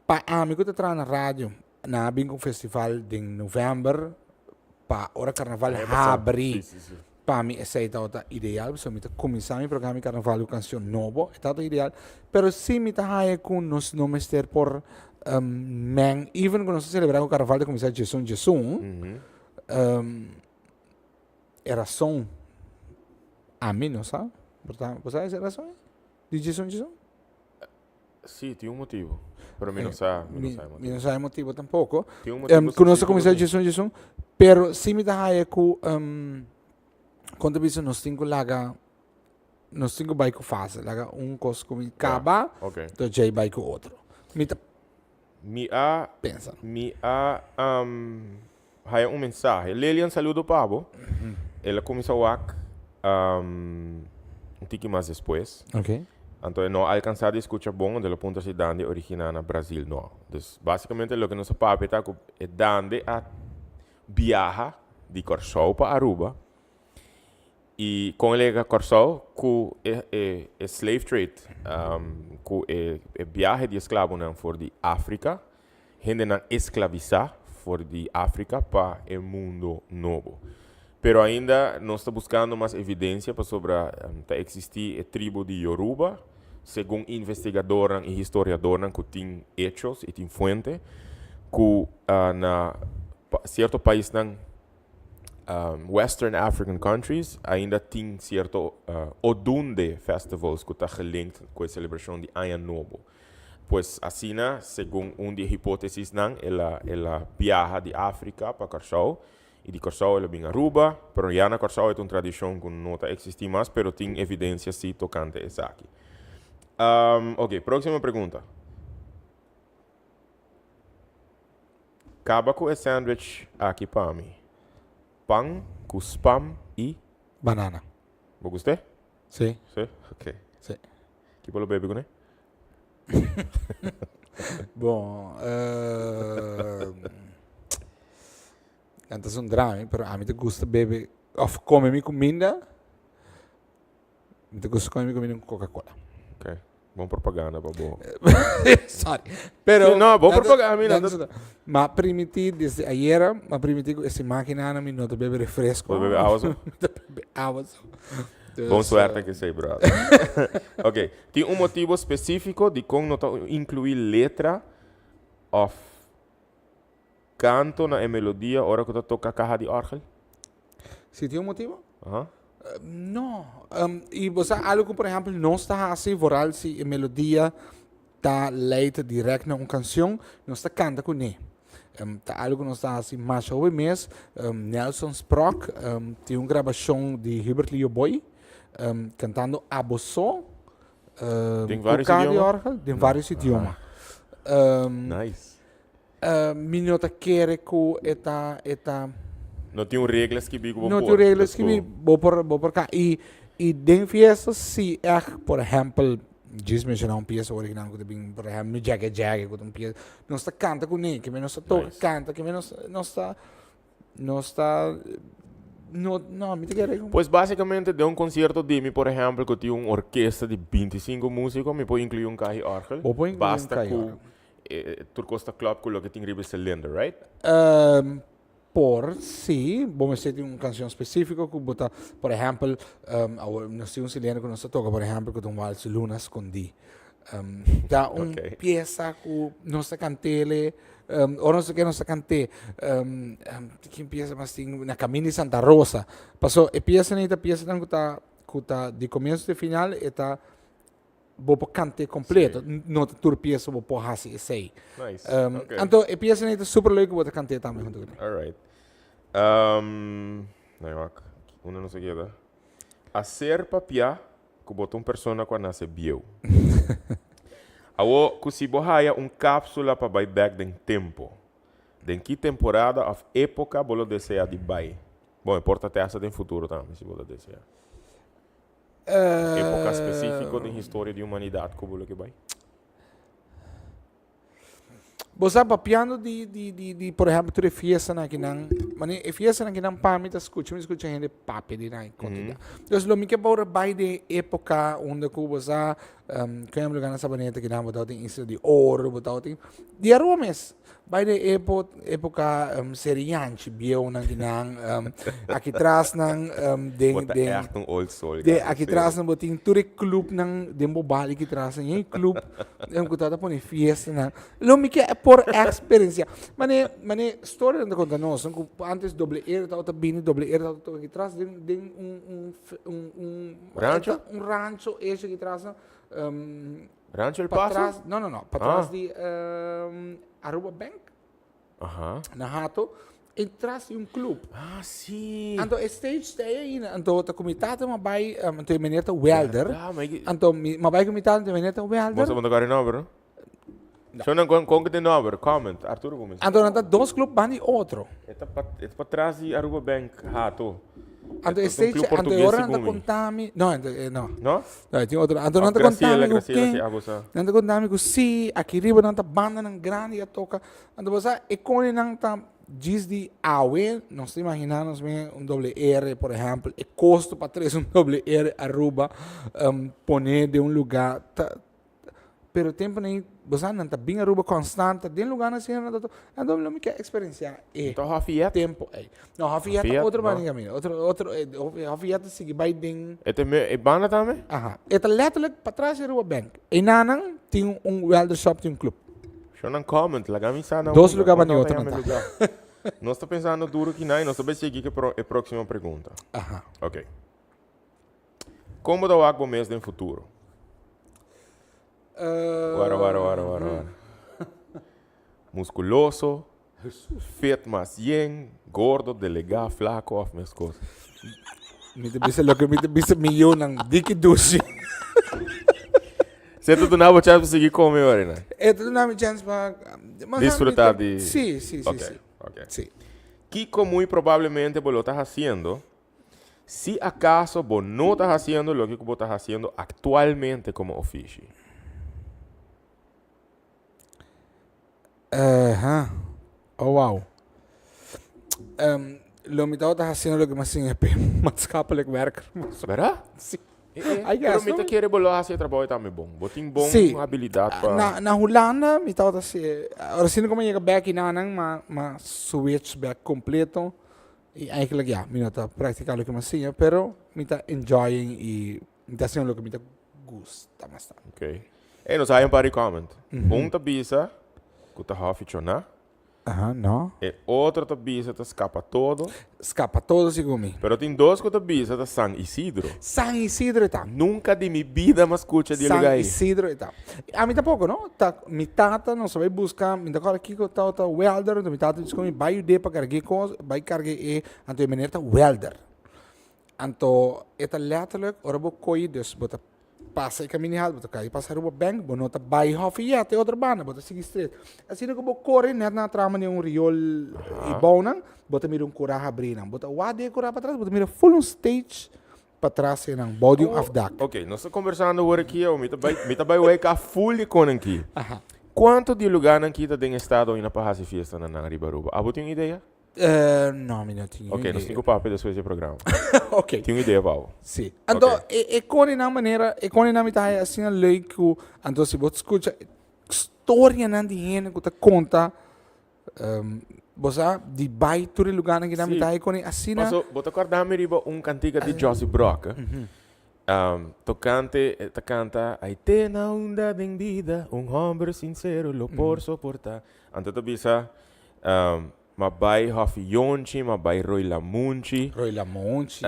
Pa ami ku ta traha na radio, nan a bin ku un festival den novèmber pa ora karnaval habri. Pa mi esei tabata ideal, pasobra mi ta kuminsá mi programa di karnaval ku kanshon nobo, e tabata ideal. Pero si mi ta haya ku nos no mester por meng, even ku nos ta selebrá ku karnaval ta kuminsá djesun djesun, e rason ami no sa, bo ta bo sa e rason ei di djesun djesun? Sí, tin un motibu, pero mi no sa, mi no sa e motibu. Mi no sa e motibu tampoko. Tin un motibu Ku nos ta spesífiko kuminsá sí. djesun djesun, pero si mi ta haya ku kon ta bisa nos tin ku laga nos tin ku bai ku fase, laga un kos ku mi kaba, Ok. to djei bai ku otro. Mi ta Mi a pensa. Mi a haya un mensahe. Lilian saludo pa bo. El a kuminsá wak un tiki mas despues. Ok. Anto e no a alkansá di skucha bon, anto el a puntra si dande originá na Brazil. No. Dus basikamente loke nos a papia ta ku e dande a biaha di Kòrsou pa Aruba. I kon el a yega Kòrsou? Ku e e e slave trade, ku e e biahe di esklabonan for di Afrika, hendenan esklavisá for di Afrika pa e mundo nobo. Pero ainda nos ta buskando mas evidensia pasobra ta eksistí e tribu di Yoruba, segun investigadornan i historiadornan ku tin hechos i tin fuente, ku na sierto paisnan Western African countries ainda tin cierto Odunde festivals cu ta gelinkt cu e celebracion di Aña Nobo. Pues asina, segun un di e hipotesisnan, el a el a biaha di Africa pa Corsou y di Corsou el a bin Aruba, pero ya na Corsou e ta un tradicion cu no ta existi mas, pero tin evidencia si tocante esaki. Ok, proximo pregunta. Kaba ku e sandwich aki pa mi. Pan ku spam i. Banana. Bo gust'é? Sí. Sí? Ok. Sí. Ki bo lo bebe kuné? Bon, nan ta zundra mi, pero ami ta gusta bebe òf kome mi kuminda. Mi ta gusta come mi comida con Coca-Cola. Ok. Bon propaganda pa bo. Sorry. Pero Sí, no, bon nan ta- propaganda, mi nan no ta sota. Ma primiti desde ayer, ma primiti cu ese máquina mi no ta bebe refresco. Bo ta bebe awa so? Mi ta bebe awa so. Dus, Bon suerte que sei, brother. Ok. Tin un motibo specifico dicon no ta inclui letra of canto na e melodia ora cu ta toca caha di orgel? Si tin un motibo? Aha. No. I bo sa algo ku por ehèmpel nos ta hasi, vooral si e melodia ta leid dirèkt na un kanshon, nos ta kanta kuné. Ta algo ku nos ta hasi masha hopi mes. Nelson Sprock tin un grabashon di Hubert Leo Boy. Cantando abo so, Den cu varios caha di idioma? orgel, den varios idioma. Nice. Mi no ta kere cu e ta, e ta. No tin un regla skibi cu bo No por. tin un regla Let's skibi, go. bo por, bo por ca. Y, y den fiesta si echt, por ehempel, djis menciona un pieza original cu ta bin, por ehempel, mi Jagge Jagge cu ta un pieza, nos ta canta cune, kimen nos ta toca Nice. canta, kimen nos, nos ta, nos ta, no, no, mi ta kere. Pues basicamente den un concierto di mi, por ehempel, cu tin un orkesta di 25 musico, mi por inclui un cahi orgel. Bo por inclui un Basta cahi cu orgel. Tur cos ta klop cu loke tin riba e cilinder, right? Por, si. Bo mester tin un cancion specifico cu bo ta, por ehempel, awor nos tin un cilinder cu nos ta toca, por ehempel, cu ta un wals Luna Scondi. Ta un pieza cu nos ta cantele, ora nos ta ke nos ta cante, kin pieza mas tin? Na Camin di Santa Rosa. Paso e piezanan ta piezanan cu ta, cu ta di comienzo te final e ta bo por cant'é completo. Sí. No ta tur pieza bo por haci esey. Nice. Okay. Anto e pieza ta super leuk bo ta cant'é tambe hunto cu mi. All right. Um, nee, wak. Uno no se queda. A ser papia ku bo ta un persona ku a nase bieu. Awo, ku si bo haya un kapsula pa bai bek den tempo, den ki temporada of epoka bo lo desea di bai? Bon, e por ta te hasta den futuro tambe, si bo ta desea. Epoca specifico den historia di humanidad cu bo lo ke bai? Bo sa papiando di di di di por ehempel tur e fiestanan akinan, mane e fiestanan akinan pa mi ta scucha, mi scucha hende papia di nan konta. Dus lo mi ke por bai den epoca unda cu bo sa, ku ehempel lugar na Sabaneta akinan bo tabatin Isla di Oro, bo tabatin di Aruba mes. Bai den epo, epoca um, Serianchi bieunan ki nan um, aki tras nan um, den Bo ta den echt un old soul. de gato, aki serio. tras nan bo tin tur e clubnan den bo bali ki tras nan e club um, ku ta pone fiesta nan. Lo mi ke por experiencia. Mane mane story nan ta konta nos ku antes doble R tabata bini doble R tabata toka ki tras den den un un un un Rancho? un rancho ese ki tras nan um, Rancho El Paso? Patras, no, no, no. Patras di um, Aruba Bank. Aha. Na Hato. E tras di un club. Ah, sí. Anto e stage ta ahí ainda. Anto ta ku mi tata ma bai, um, anto e meneer ta welder. Ja, maar ik... Anto mi, ma bai ku mi tata, anto e meneer ta welder. Mosa banda kari nomber, no? No. Zo dan kon kon de nomber, comment. Arturo Gomes. Anto nan ta dos club ban di otro. E ta pa, e ta patras di Aruba Bank Hato. Anto e E ta un stage, club anto e portugues ora nan ta segun mi. konta mi, no, anto, eh, no. No? No, e tin otro. Anto nan Of ta konta Graciela, mi ku Graciela ken, si abo sa. nan ta konta mi ku si, aki riba nan ta bandanan grandi a toka. Anto bo sa, e konenan ta djis di awe, nos ta imagina nos me un doble R, por ehempel, e kosto pa trese un doble R Aruba, pone den un luga ta, Pero tempo nei, bo sa, nan ta bin Aruba constant, ta den lugarnan asina nan ta to, anto lo mi ke experiencia e Ta Hoffiet? tempo ei. No, Hoffiet ta Hoffiet, otro no. banda di camino, otro, otro, eh, Hoffiet ta sigui bai den. E ta me, e banda tambe? Aha, e ta letterlijk patras di Aruba Bank. Einanan tin un welder shop, tin un club. Show nan comment, laga mi sa nan Dos unda, lugar banda kon di ta otro yama nan e ta. lugar. Nos ta pensando duro kinan y nos ta bay sigui ke pro, e proximo pregunta. Aha. Ok. Kon bo ta wak bo mes den futuro? Wara, wara, wara, wara, wara. Muskuloso, fit mas yen, gordo, delegá, flako òf meskos? Mi ta bisa loke mi ta bisa mi yunan, diki dushi. Se ta duna bo chèns pa sigui kome ora nan? E ta duna mi chèns pa Disfrutá di. Sí, sí, sí, sí. Ok, ok. Sí. Kiko muy probablemente bo lo ta hasiendo Si acaso bo no ta haciendo loke cu bo ta haciendo actualmente como ofishi. Aha. Oh wow. Um, lo mi tabata haciendo loke mi a siña p'e maatschappelijk werker. Verdad? Sí. Eh, eh, I Pero guess, mi no? ta kere bo lo haci e trabou tambe bon. Bo tin bon Sí. habilidad pa... Na, na Hulanda mi tabata haci, ora asina como yega bek inanan, ma, ma switch bek completo. Y eigenlijk ja, mi no ta practica loke mi a siña, pero mi ta enjoying y mi ta haciendo loke mi ta gusta mas tanto. Ok. Ey, nos hay un par di comment. Un ta bisa cu ta hofi chona. Aha, no. E otro ta bisa ta scapa todo. Scapa todo segun mi. Pero tin dos cu ta bisa ta San Isidro. San Isidro e ta. Nunca di mi bida mi a scucha di e San lugar ey. Isidro e ta. Ami tampoco, no? Ta mi tata nos a bai busca, mi ta acorda kico tabata welder, anto mi tata dici cu mi bai yude pa carga e cos, bai carga e, anto e meneer ta welder. Anto e ta letterlijk ora bo koyi dus bo ta pasa e kaminda haltu, bo ta kai pasa Aruba Bank, bo no ta bai Hòfi yet e otro banda, bo ta sigui straight. Asina ku bo kore nèt na trama di un riol i bounan, bo ta mira un kura habrí nan. Bo ta wak den e kura patras, bo ta mira ful un stage patras einan, bou di un afdak. Ok, nos ta kombersando awor aki, mi ta bai, mi ta bai wak a ful di konan aki. Kuantu di e lugarnan aki ta den estado ainda pa hasi fiestanan nan riba Aruba? Abo tin un idea? No, mi no tin Ok, nos tin ku papia despues di e programa. Ok. Tin un idea pa bo. Si. Anto, e, e koninan manera, e koninan mi ta haya asina leuk ku, anto si bo skucha storianan di hende ku ta konta, bo sa, di bai tur e lugarnan kinan mi ta haya koni asina. Paso, bo ta kòrda mi riba un kantika di Josie Brock, tokante e ta kanta, Ai te na unda den bida un hòmber sinsero lo por soportá. Anto ta bisa, Ma bai Hòfi Yonchi, ma bai Rooi Lamunchi. Rooi Lamunchi.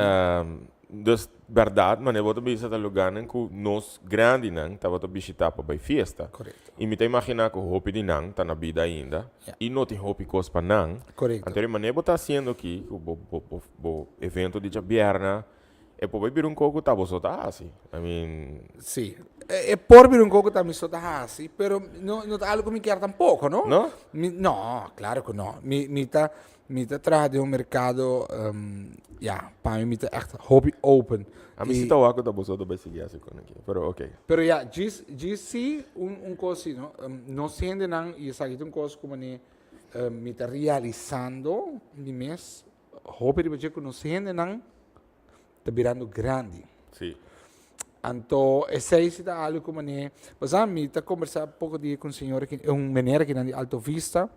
Dus bèrdat, manera bo ta bisa ta lugánan ku nos grandinan tabata bishitá pa bai fiesta. Korekto. I mi ta imaginá ku hopi di nan ta na bida ainda i no tin hopi kos pa nan. Korekto. Anto e manera bo ta hasiendo aki ku bo bo bo bo evento di djabièrna E por bai bira un koko ku ta bo so ta hasi. I mean. Sí. E por bira un koko ku ta mi so ta hasi, pero no no ta algu ku mi kier tampoko, no? No? Mi, no, klaro ku no. Mi mi ta mi ta traha den un merkado, ya, pa mi mi ta ègt hopi open. A mi si ta wak ku ta bo so ta bai sigui hasi kon aki, pero oke. Pero ya, djis djis si un un kos si, no? Nos hendenan, i esaki ta un kos ku manera mi ta realisando mi mes, Hopi riba dje ku nos hendenan ta birando grandi. Sí. Anto esei si ta algo ku mane, pasá mi ta kombersá poko dia ku un señora ki, un meneer kinan di Alto Vista,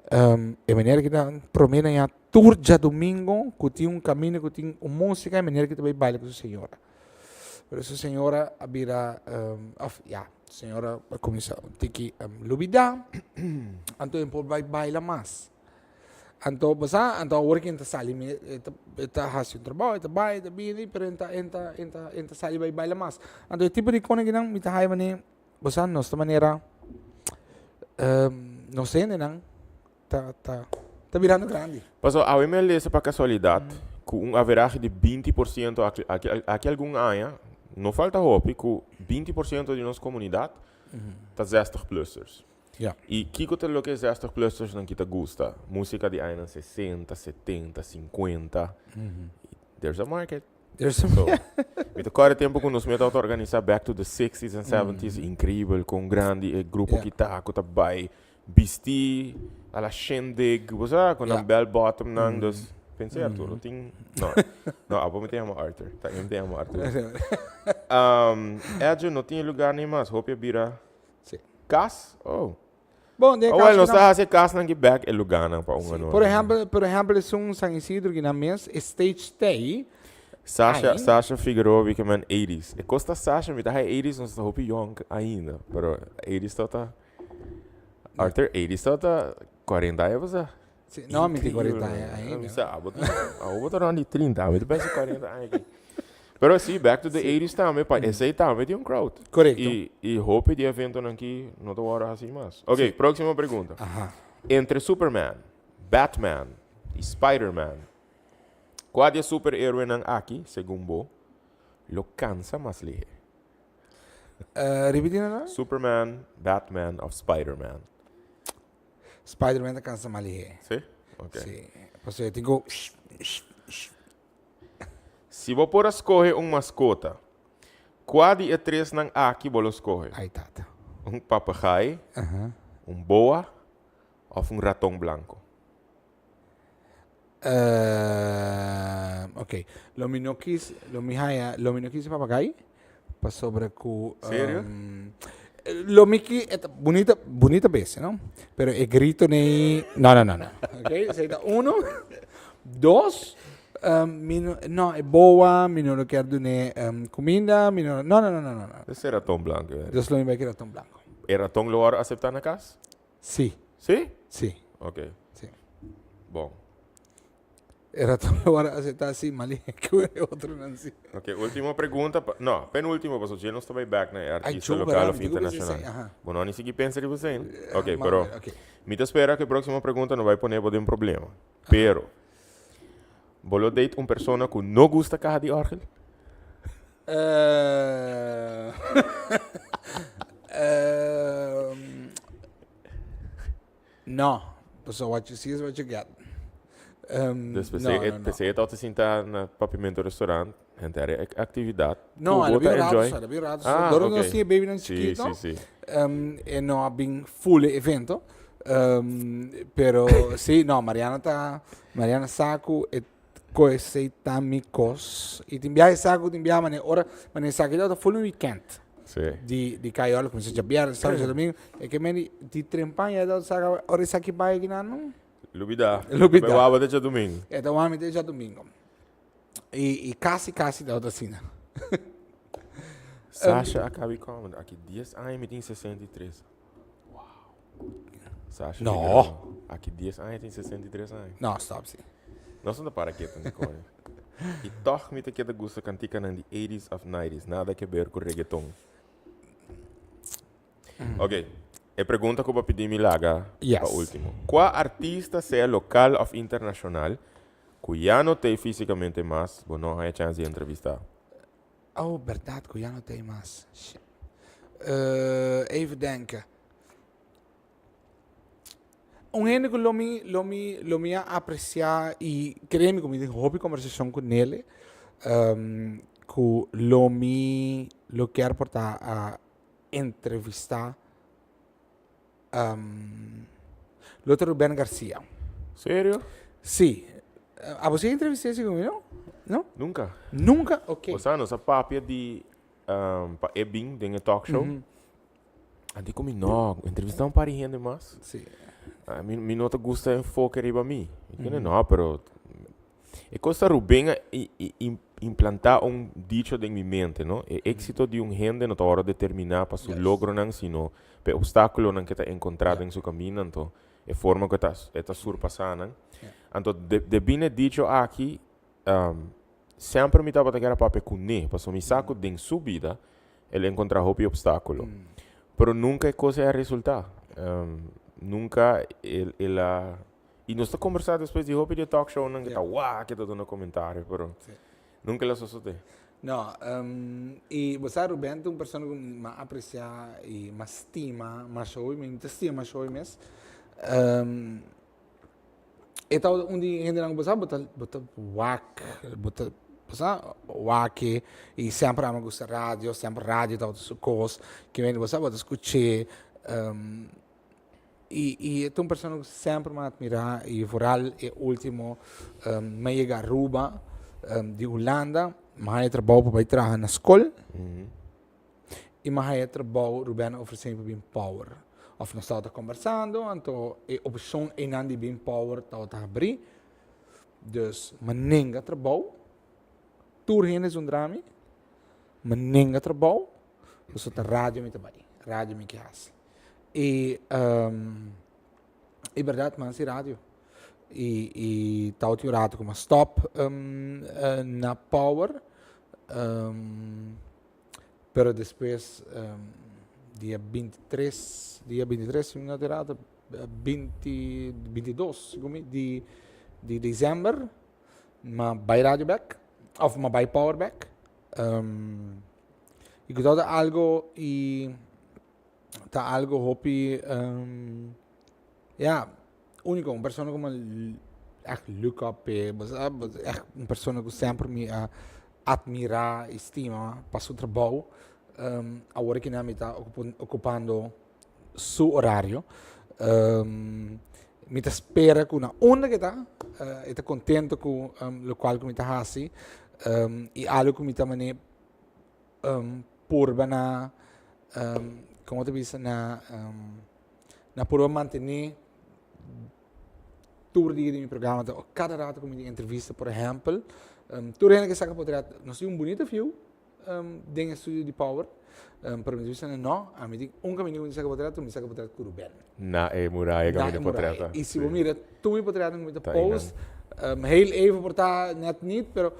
e meneer kinan promé nan ya tur djadumingo ku tin un kaminda ku tin un músika e meneer ki ta bai baila ku su señora. Pero su señora a bira, òf ya, señora a kuminsá un tiki lubidá, anto e por bai baila mas. Anto bo sa, anto awor ken ta sali mi e ta e ta hasi un trabou, e ta bai, e ta bini, pero e ta e ta e ta e ta sali bai baila mas. Anto e tipo di kone kinan mi ta haya manera, bo sa nos ta manera nos hendenan ta ta ta birando grandi. Pasobra awe mi a lesa pa kasualidat ku un averahe di 20% aki aki aki algun aña, no falta hopi, ku 20% di nos komunidat ta zestig plussers. Ja. I kiko ta loke e zestig plussersnan ki ta gusta? Musika di añanan sesenta, setenta, sinkuenta. There's a market. There's a So, mi ta kòrda e tempu ku nos meta tabata organisá Back to the Sixties and Seventies, inkribel kon grandi e grupo ki ta, ku ta bai bistí a la Shindig, bo sa, ku nan bell bottomnan, dus pensé Arturo tin, no, no, abo mi ta yama Arthur, ta mi ta yama Arthur. Edjo no tin e lugar ni mas, hopi a bira. Sí. Kas? Oh. Bon, den Oh, kas well, nos ku ta hasi e kasnan ki bek e lugánan pa un Sí. anochi. Por ehèmpel, por ehèmpel esun San Isidro ki nan mes e stage t'ei. Sasha, Ai. Sasha Figueroa bi ke men eighties. E kos ta Sasha, mi ta haña eighties nos ta hopi yonk ainda. Pero eighties tabata, Arthur, eighties tabata kuarenta aña pasá. Sí, no, mi tin 40 aña ainda. Mi sa, abo tin, abo ta rond di 30, ami ta pensa 40 aña aki. Pero sí, back to the 80s tambe, pa esei tambe tin un crowd. Correcto. I, i hopi di eventonan aki no ta wòrdu hasi mas. Ok, próximo pregunta. Aha. Entre Superman, Batman i Spiderman, kua di e superhéroenan aki, segun bo, lo kansa mas lihe? Ripití nan? Superman, Batman òf Spiderman? Spiderman ta cansa mal lihe. Sí? Ok. Sí. Pasobra e tin cu Si bo por a scoge un mascota, cua di e tresnan aki bo lo scoge? Ay tata. Un papegaai, un boa of un raton blanco? Ok. Lo mi no kis, lo mi haya, lo mi no kis papagai, pasobra ku Serio? Lo mi ki, e ta bunita, bunita bestia, no? Pero e grito nei, no, no, no, no. Ok, esei ta uno. Dos, mi no, no, e boa, mi no lo kier dun'é kuminda, mi no, no, no, no, no, no. Debe ser raton blanco, eh. Dus lo mi bai ki raton blanco. E raton lo wòrdu aseptá na kas? Sí. Sí? Sí. Ok. Sí. Bon. E raton lo wòrdu aseptá sí, ma lihe ku e otronan sí. Ok, último pregunta, pa, no, penúltimo, pasobra dje nos ta bai bèk na e Ay, artista chu, lokal bra, of mi tin ku pensa internashonal. esei, aha. Bo no a ni sigui pensa riba esei, no? Ok, Ma, pero ok. mi ta spera ku e próksimo pregunta no bai pone bo den problema. Pero, Bo lo date un persona ku no gusta kaha di òrgel? No, pasobra what you see is what you get. Dus p'esei no, p'esei e ta sinta na Papiamento Restaurant henter e actividad. No, a bin rato so, a bin rato so. Ah, Dor nos tin e babynan chikito. Si, si, si. E no a bin full e evento. Pero si, no, Mariana ta, Mariana sa ku e ko esei ta mi kos. I tin biaha e sa ku tin biaha mane ora, mane esaki ta full un weekend. Si. Di, di kai ora kuminsa djabièrnè, sábado, djadomingo. E ke men di, di trempan ya ta saka ora esaki bai akinan no. Lubida. Lubida. Bai waba te djadomingo. E ta wami te djadomingo. I, i kasi kasi ta asina. Sasha a kabi comment aki 10 aña mi tin 63. Wow. Sasha No. Figueroa. Aki 10 aña tin 63 aña. No, stop si. Nos no ta para ketu, Nicole. I toch mi ta keda gusta kantikanan di 80s of 90s. Nada ke ber ku reggaeton. Ok, e pregunta ku bo a pidi mi laga Yes. pa ultimo. Kua artista, sea lokal of internashonal, ku ya no t'ei físikamente mas, bo no haña chans di entrevistá? Oh, berdad ku ya no t'ei mas. Shit. Even denken. Un hende ku lo mi, lo mi, lo mi a apresiá i kere mi ku mi tin hopi kombersashon ku nele, ku lo mi lo kier por ta a entrevistá lo ta Ruben Garcia. Serio? Sí. Abo si a entrevist'é segun mi, no? No? Nunka. Nunka? Ok. Osea nos a papia di pa e bin den e talk show. A di ku mi no, entrevistá un par di hende mas. Sí. Mi mi no ta gusta enfoke riba mi. Mi kende no, pero e kos ta Ruben a implantá un dicho den mi mente, no? E éxito di un hende no ta wòrdu determiná pa su logronan, sino pa e obstákulonan ku e ta enkontrá den su kaminda. Anto e forma ku e ta e ta surpasá nan. Anto debí na e dicho aki, semper mi tabata kere papia kuné, pasobra mi sa ku den su bida El a encontra hopi obstáculo. Pero nunca e cosa a resulta. Nunca el, el a... Y nos ta conversa despues di hopi di e talk shownan que ta wah, que ta duna comentario, pero nunca el a sosode. No, y bo sa Ruben ta un persona cu mi a aprecia y mi a stima masha hopi, mi ta stima masha hopi mes. E ta un di hendenan ku bo sa bo ta bo ta wak bo ta bo sa wak e i semper a mi gusta radio semper radio tabata su kos ke bo sa bo ta skuch'é i i e ta un persona ku semper mi a atmirá i vooral e ultimo mi a yega Aruba di Hulanda mi a haña trabou pa bai traha na skol. I mi a haya trabou, Ruben a ofresé mi pa bin Power. Of nos tabata kombersando, anto e opshon einan di bin Power tabata habrí. Dus mi a nenga trabou. Tur hende zundra mi. Mi a nenga trabou, pasobra ta radio mi ta bai, radio mi ke hasi. I e bèrdat mi a hasi radio. I i tabatin un rato ku mi a stòp na Power. Pero despues dia bintitres, dia bintitres si mi no ta erado, binti, bintidos segun mi, di di december m'a bai radio bek, of m'a bai power bek. I ku tabata algo i ta algo hopi ya único, un persona ku mi a ègt look up p'e, bo sa, ègt un persona ku semper mi a admirá i stima pa su trabou. Awor aki nan mi ta okupando su orario. Mi ta spera ku na unda ku e ta, e ta kontento ku lokual ku mi ta hasi i algu ku mi ta manera purba na, komo ta bisa, na na purba mantené tur dia di mi programa ta kada rato ku mi tin entrevista por ehèmpel tur hende ke saka potret nos tin un bunita view den e studio di Power pero mi ta bisa nan no ami tin un kaminda ku mi ta saka potret mi ta saka potret ku Ruben Na e muraya kaminda potret ta i si bo mira tur mi potretnan ku mi ta post heel even por ta net nit pero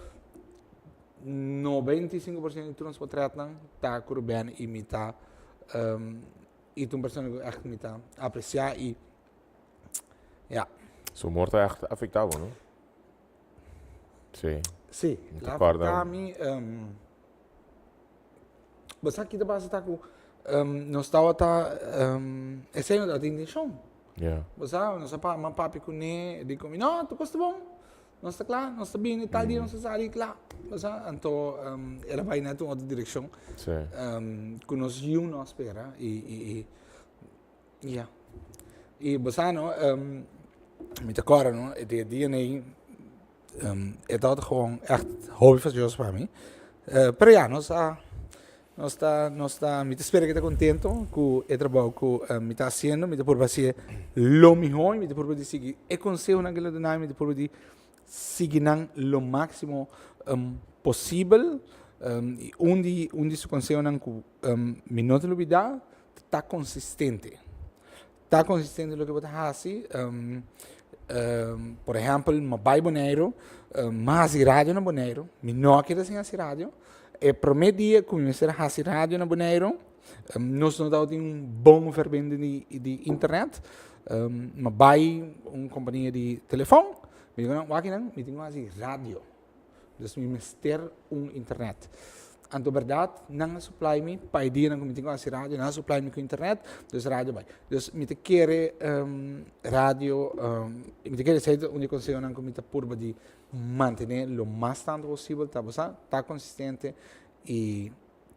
95% di tur nos potretnan ta ku Ruben i mi ta I ta un persona ku ègt mi ta apresiá i ya. Su morto a ègt afektá bo, no? Sí. Sí, Mi el ta a kòrda. afektá mi. Bo sa ki ta pasa ta ku nos tabata esei no tabata intenshon. Ja. Bo sa, nos a pa m'a papia kuné, di ku mi, no, tur kos ta bon, nos ta kla, nos ta bini, tal dia nos ta sali kla. Bo sa, anto el a bai nèt un otro direkshon Sí. ku nos yu no a spera i i i ya. I bo sa no, mi ta kòrda no, e dia nei E tabata gewoon echt hopi fastioso pa mi. Pero ya, nos a, nos ta, nos ta, mi ta spera ku e ta kontento ku e trabou ku mi ta hasiendo. Mi ta purba hasié lo mihó i mi ta purba di sigui e konsehonan ku el a duna mi, mi ta purba di sigui nan lo máksimo posibel. I un di, un di su konsehonan ku mi no ta lubidá ta ta konsistente. Ta konsistente loke bo ta hasi. Por ehèmpel, mi a bai Boneiru, mi a hasi radio na Boneiru. Mi no a keda sin hasi radio. E promé dia ku mi mester a hasi radio na Boneiru, nos no tabatin un bon verbinding di internet. Mi a bai un kompania di telefòn, mi di ku nan, wak nan, mi tin ku hasi radio. Dus mi mester un internet. Anto berdad nan a supply mi pa e dianan ku mi tin ku hasi radio, nan a supply mi ku internet, dus radio bai. Dus mi ta kere radio, mi ta kere esei ta un di e konsehonan ku mi ta purba di mantene lo mas tantu posibel ta bo sa, ta konsistente i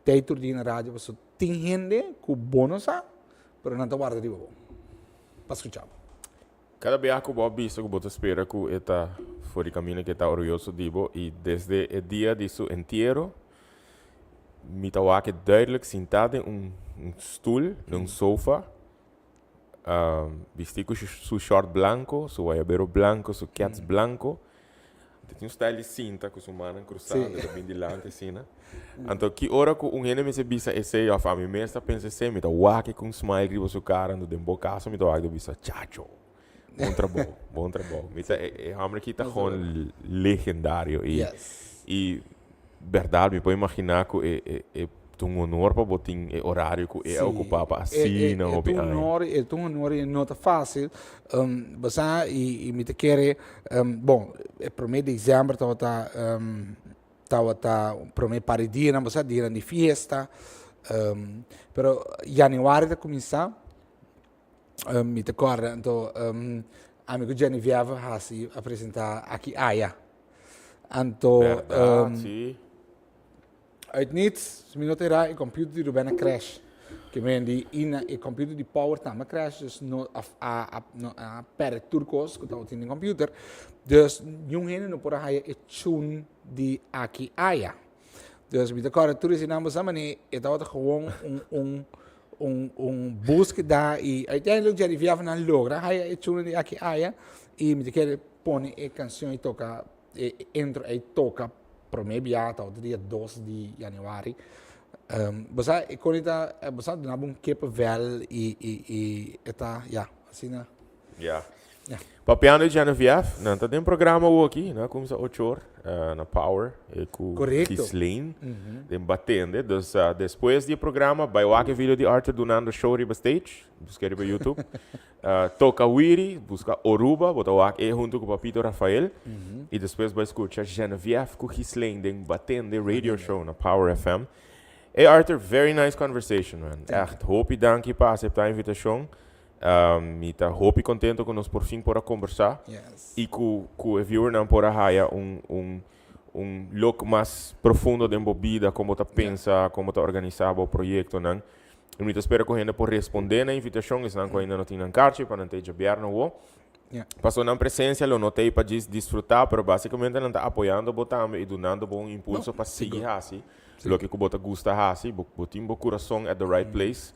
tei tur dia na radio pasobra tin hende ku bo no sa, pero nan ta warda riba bo pa skucha bo. Kada biaha ku bo a bisa ku bo ta spera ku e ta for di kaminda ku e ta orguyoso di bo i desde e dia di su entiero mi ta wak e duidelijk sintá den un stul, den un sofa, bistí ku su short blanko, su wayabero blanko, su kèts blanko. E tin un style di sinta ku su mannan krusá, e ta bin dilanti asina. Anto ki ora ku un hende mester bisa esei òf ami mes ta pensa esei, mi ta wak e ku un smile riba su kara, anto den bo kaso mi ta wak ta bisa, Chacho, bon trabou, bon trabou. Mi ta e hòmber aki ta gewoon legendario i i bèrdat mi por imaginá ku e e ta un honor pa bo tin e orario ku e a okupá pa asina hopi aña. E ta un honor, e ta un honor i no ta fásil. Bo sa i mi ta kere bon e promé december tabata tabata promé par di dianan bo sa dianan di fiesta pero januari ta kuminsá mi ta kòrda anto ami ku Geneviève hasi a presentá aki aya anto Bèrdat si. Uit niets, si mi no ta era, e computer di Ruben a crash. Ke men di i na e computer di Power tambe a crash, dus no a a a no a perde tur kos ku tabatin den computer. Dus niun hende no por a haya e tune di aki aya. Dus mi ta kòrda tur esei nan bo sa manera e tabata gewoon un un un un búskeda i uiteindelijk Jerry Viafa nan logra haya e tune di aki aya i mi ta kere pone e kanshon i toka E intro ei toka prome bia tabata dia dos di januari. Bo sa e kon ta bo sa duna bo un kippenvel i i i e ta ya asina. Ya. Ya. Papiando di Geneviève, nan ta den programa awoki, nan a kuminsá ocho or na Power e ku Korekto. Ghislaine den Batende. Dus despues di e programa bai wak e video di Arthur dunando show riba stage, buska riba YouTube. Toca Wiri, busca Oruba, bo ta wak e hunto cu Papito Rafael. Y despues bo a scucha Geneviève cu Ghislaine den Batende radio show na Power FM. Hey Arthur, very nice conversation man. Echt, hopi danki pa acepta e invitacion. Mi ta hopi contento cu nos por fin por a conversa. Y cu cu e viewernan por a haya un un un look mas profundo den bo bida, con bo ta pensa, con bo ta organisa bo proyectonan. I mi ta spera ku hende por respondé na invitashon, esnan ku ainda no tin nan karchi, pa nan ta e djabièrnè awo. Pasobra nan presensia lo no ta ei pa djis disfrutá, pero básikamente nan ta apoyando bo tambe i dunando bo un impulso pa sigui hasi loke ku bo ta gusta hasi. Bo bo tin bo kurason at the right place.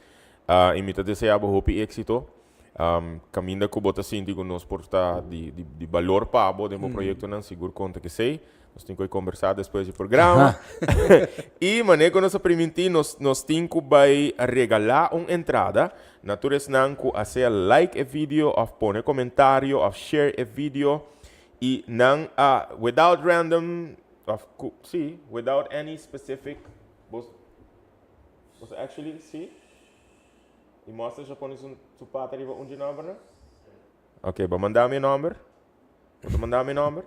I mi ta deseá bo hopi éksito. Kaminda ku bo ta sinti ku nos por ta di di balor pa bo den bo proyektonan, sigur konta kesei. Nos tin ku e kombersá despues di programa. I manera ku nos a primintí, nos nos tin ku bai regalá un entrada na tur esnan ku a sea like e video òf pone komentario òf share e video i nan a without random òf ku sí without any specific bos bos actually sí i mostra ya pone su su pata riba un dje nòmbernan? Ok, bo manda mi e nòmber? Bo ta manda mi e nòmber?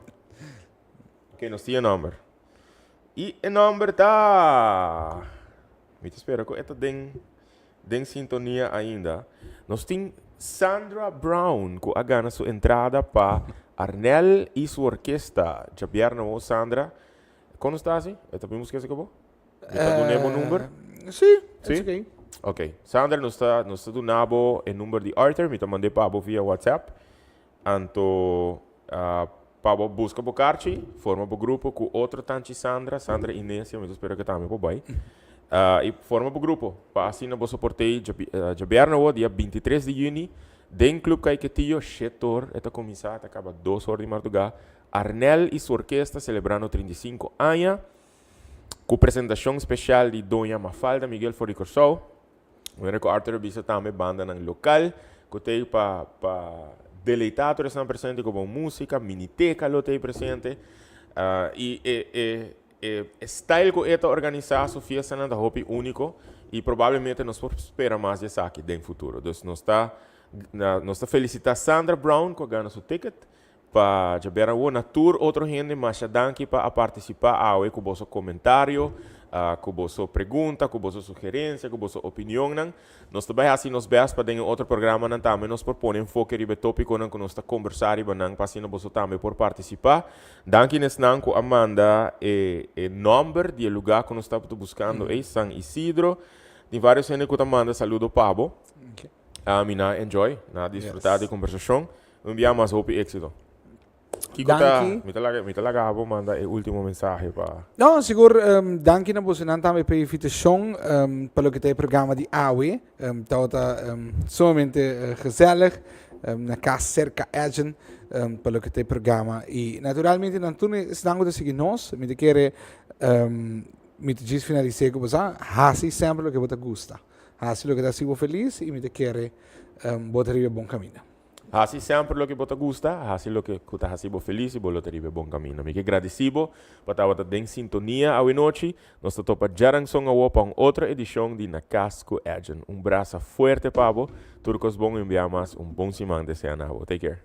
Ok, Ok, nos tin e nomber. Y e nomber ta... Mi ta spera cu e ta den, den sintonia ainda. Nos tin Sandra Brown cu a gana su entrada pa Arnel y su orkesta. Djabièrnè awo, Sandra. Con nos ta haci? E ta bin busca esaki bo? Mi ta duna bo number? Sí, Sí? it's okay. Ok. Sandra, nos ta duna bo e number di Arthur. Mi ta mand'é pa bo via WhatsApp. Anto, pa bo busca bo carchi, forma bo grupo cu otro tanchi Sandra, Sandra Inesia, mi ta spera cu tambe por bay. Y forma bo grupo, pa asina bo por t'ey djabièrnè awo, dia 23 di juni, den Club Caiquetio, 7 or e ta cuminsa, ta caba 2 or di marduga. Arnel y su orkesta celebrando 35 aña, cu presentacion special di Doña Mafalda Miguel for di Corsou. Manera cu Arthur a bisa tambe, bandanan local, cu t'ey pa deleita tur esnan presente cu bon musica, miniteca lo t'ey presente. Y e style cu e ta organisa su fiestanan ta hopi unico y probablemente nos por spera mas di esaki den futuro. Dus nos ta felicita Sandra Brown cu a gana su ticket pa djabièrnè awo. Na tur otro hende, masha danki pa a participa awe cu boso comentario, cu boso pregunta, cu boso sugerencia, cu boso opinionnan. Nos ta bay haci nos best pa den otro programanan tambe nos por pone enfoke riba e topiconan cu nos ta conversa riba nan, pa asina boso tambe por participa. Danki na esnan cu a manda e nomber di e lugar cu nos tabata buscando, San Isidro. Tin varios hende cu ta manda saludo pa bo. Ami nan a enjoy, nan a disfruta di conversacion. Un bia mas, hopi exito. Kiko ta, Danki. mi ta laga bo manda e ultimo mensahe pa. No, sigur, danki na boso tambe pa e invitacion pa loke ta e programa di awe. Tabata sumamente gezellig na cas cerca Edjean pa loke ta e programa. Y naturalmente nan tur esnan cu ta sigui nos, mi ta kere mi ta djis finalisa cu bo, hasi semper loke bo ta gusta. Hasi loke ta haci bo feliz y mi ta kere bo ta riba bon camino. Hasi semper loke bo ta gusta, hasi loke ta hasi bo feliz y bo lo ta riba bon camino. Mi ke gradici bo pa tabata den sintonia awe nochi. Nos ta topa djaranson awo pa un otro edicion di Na Cas cu Edjean. Un brasa fuerte pa bo. Tur cos bon y un bia mas un bon siman desea na bo. Take care.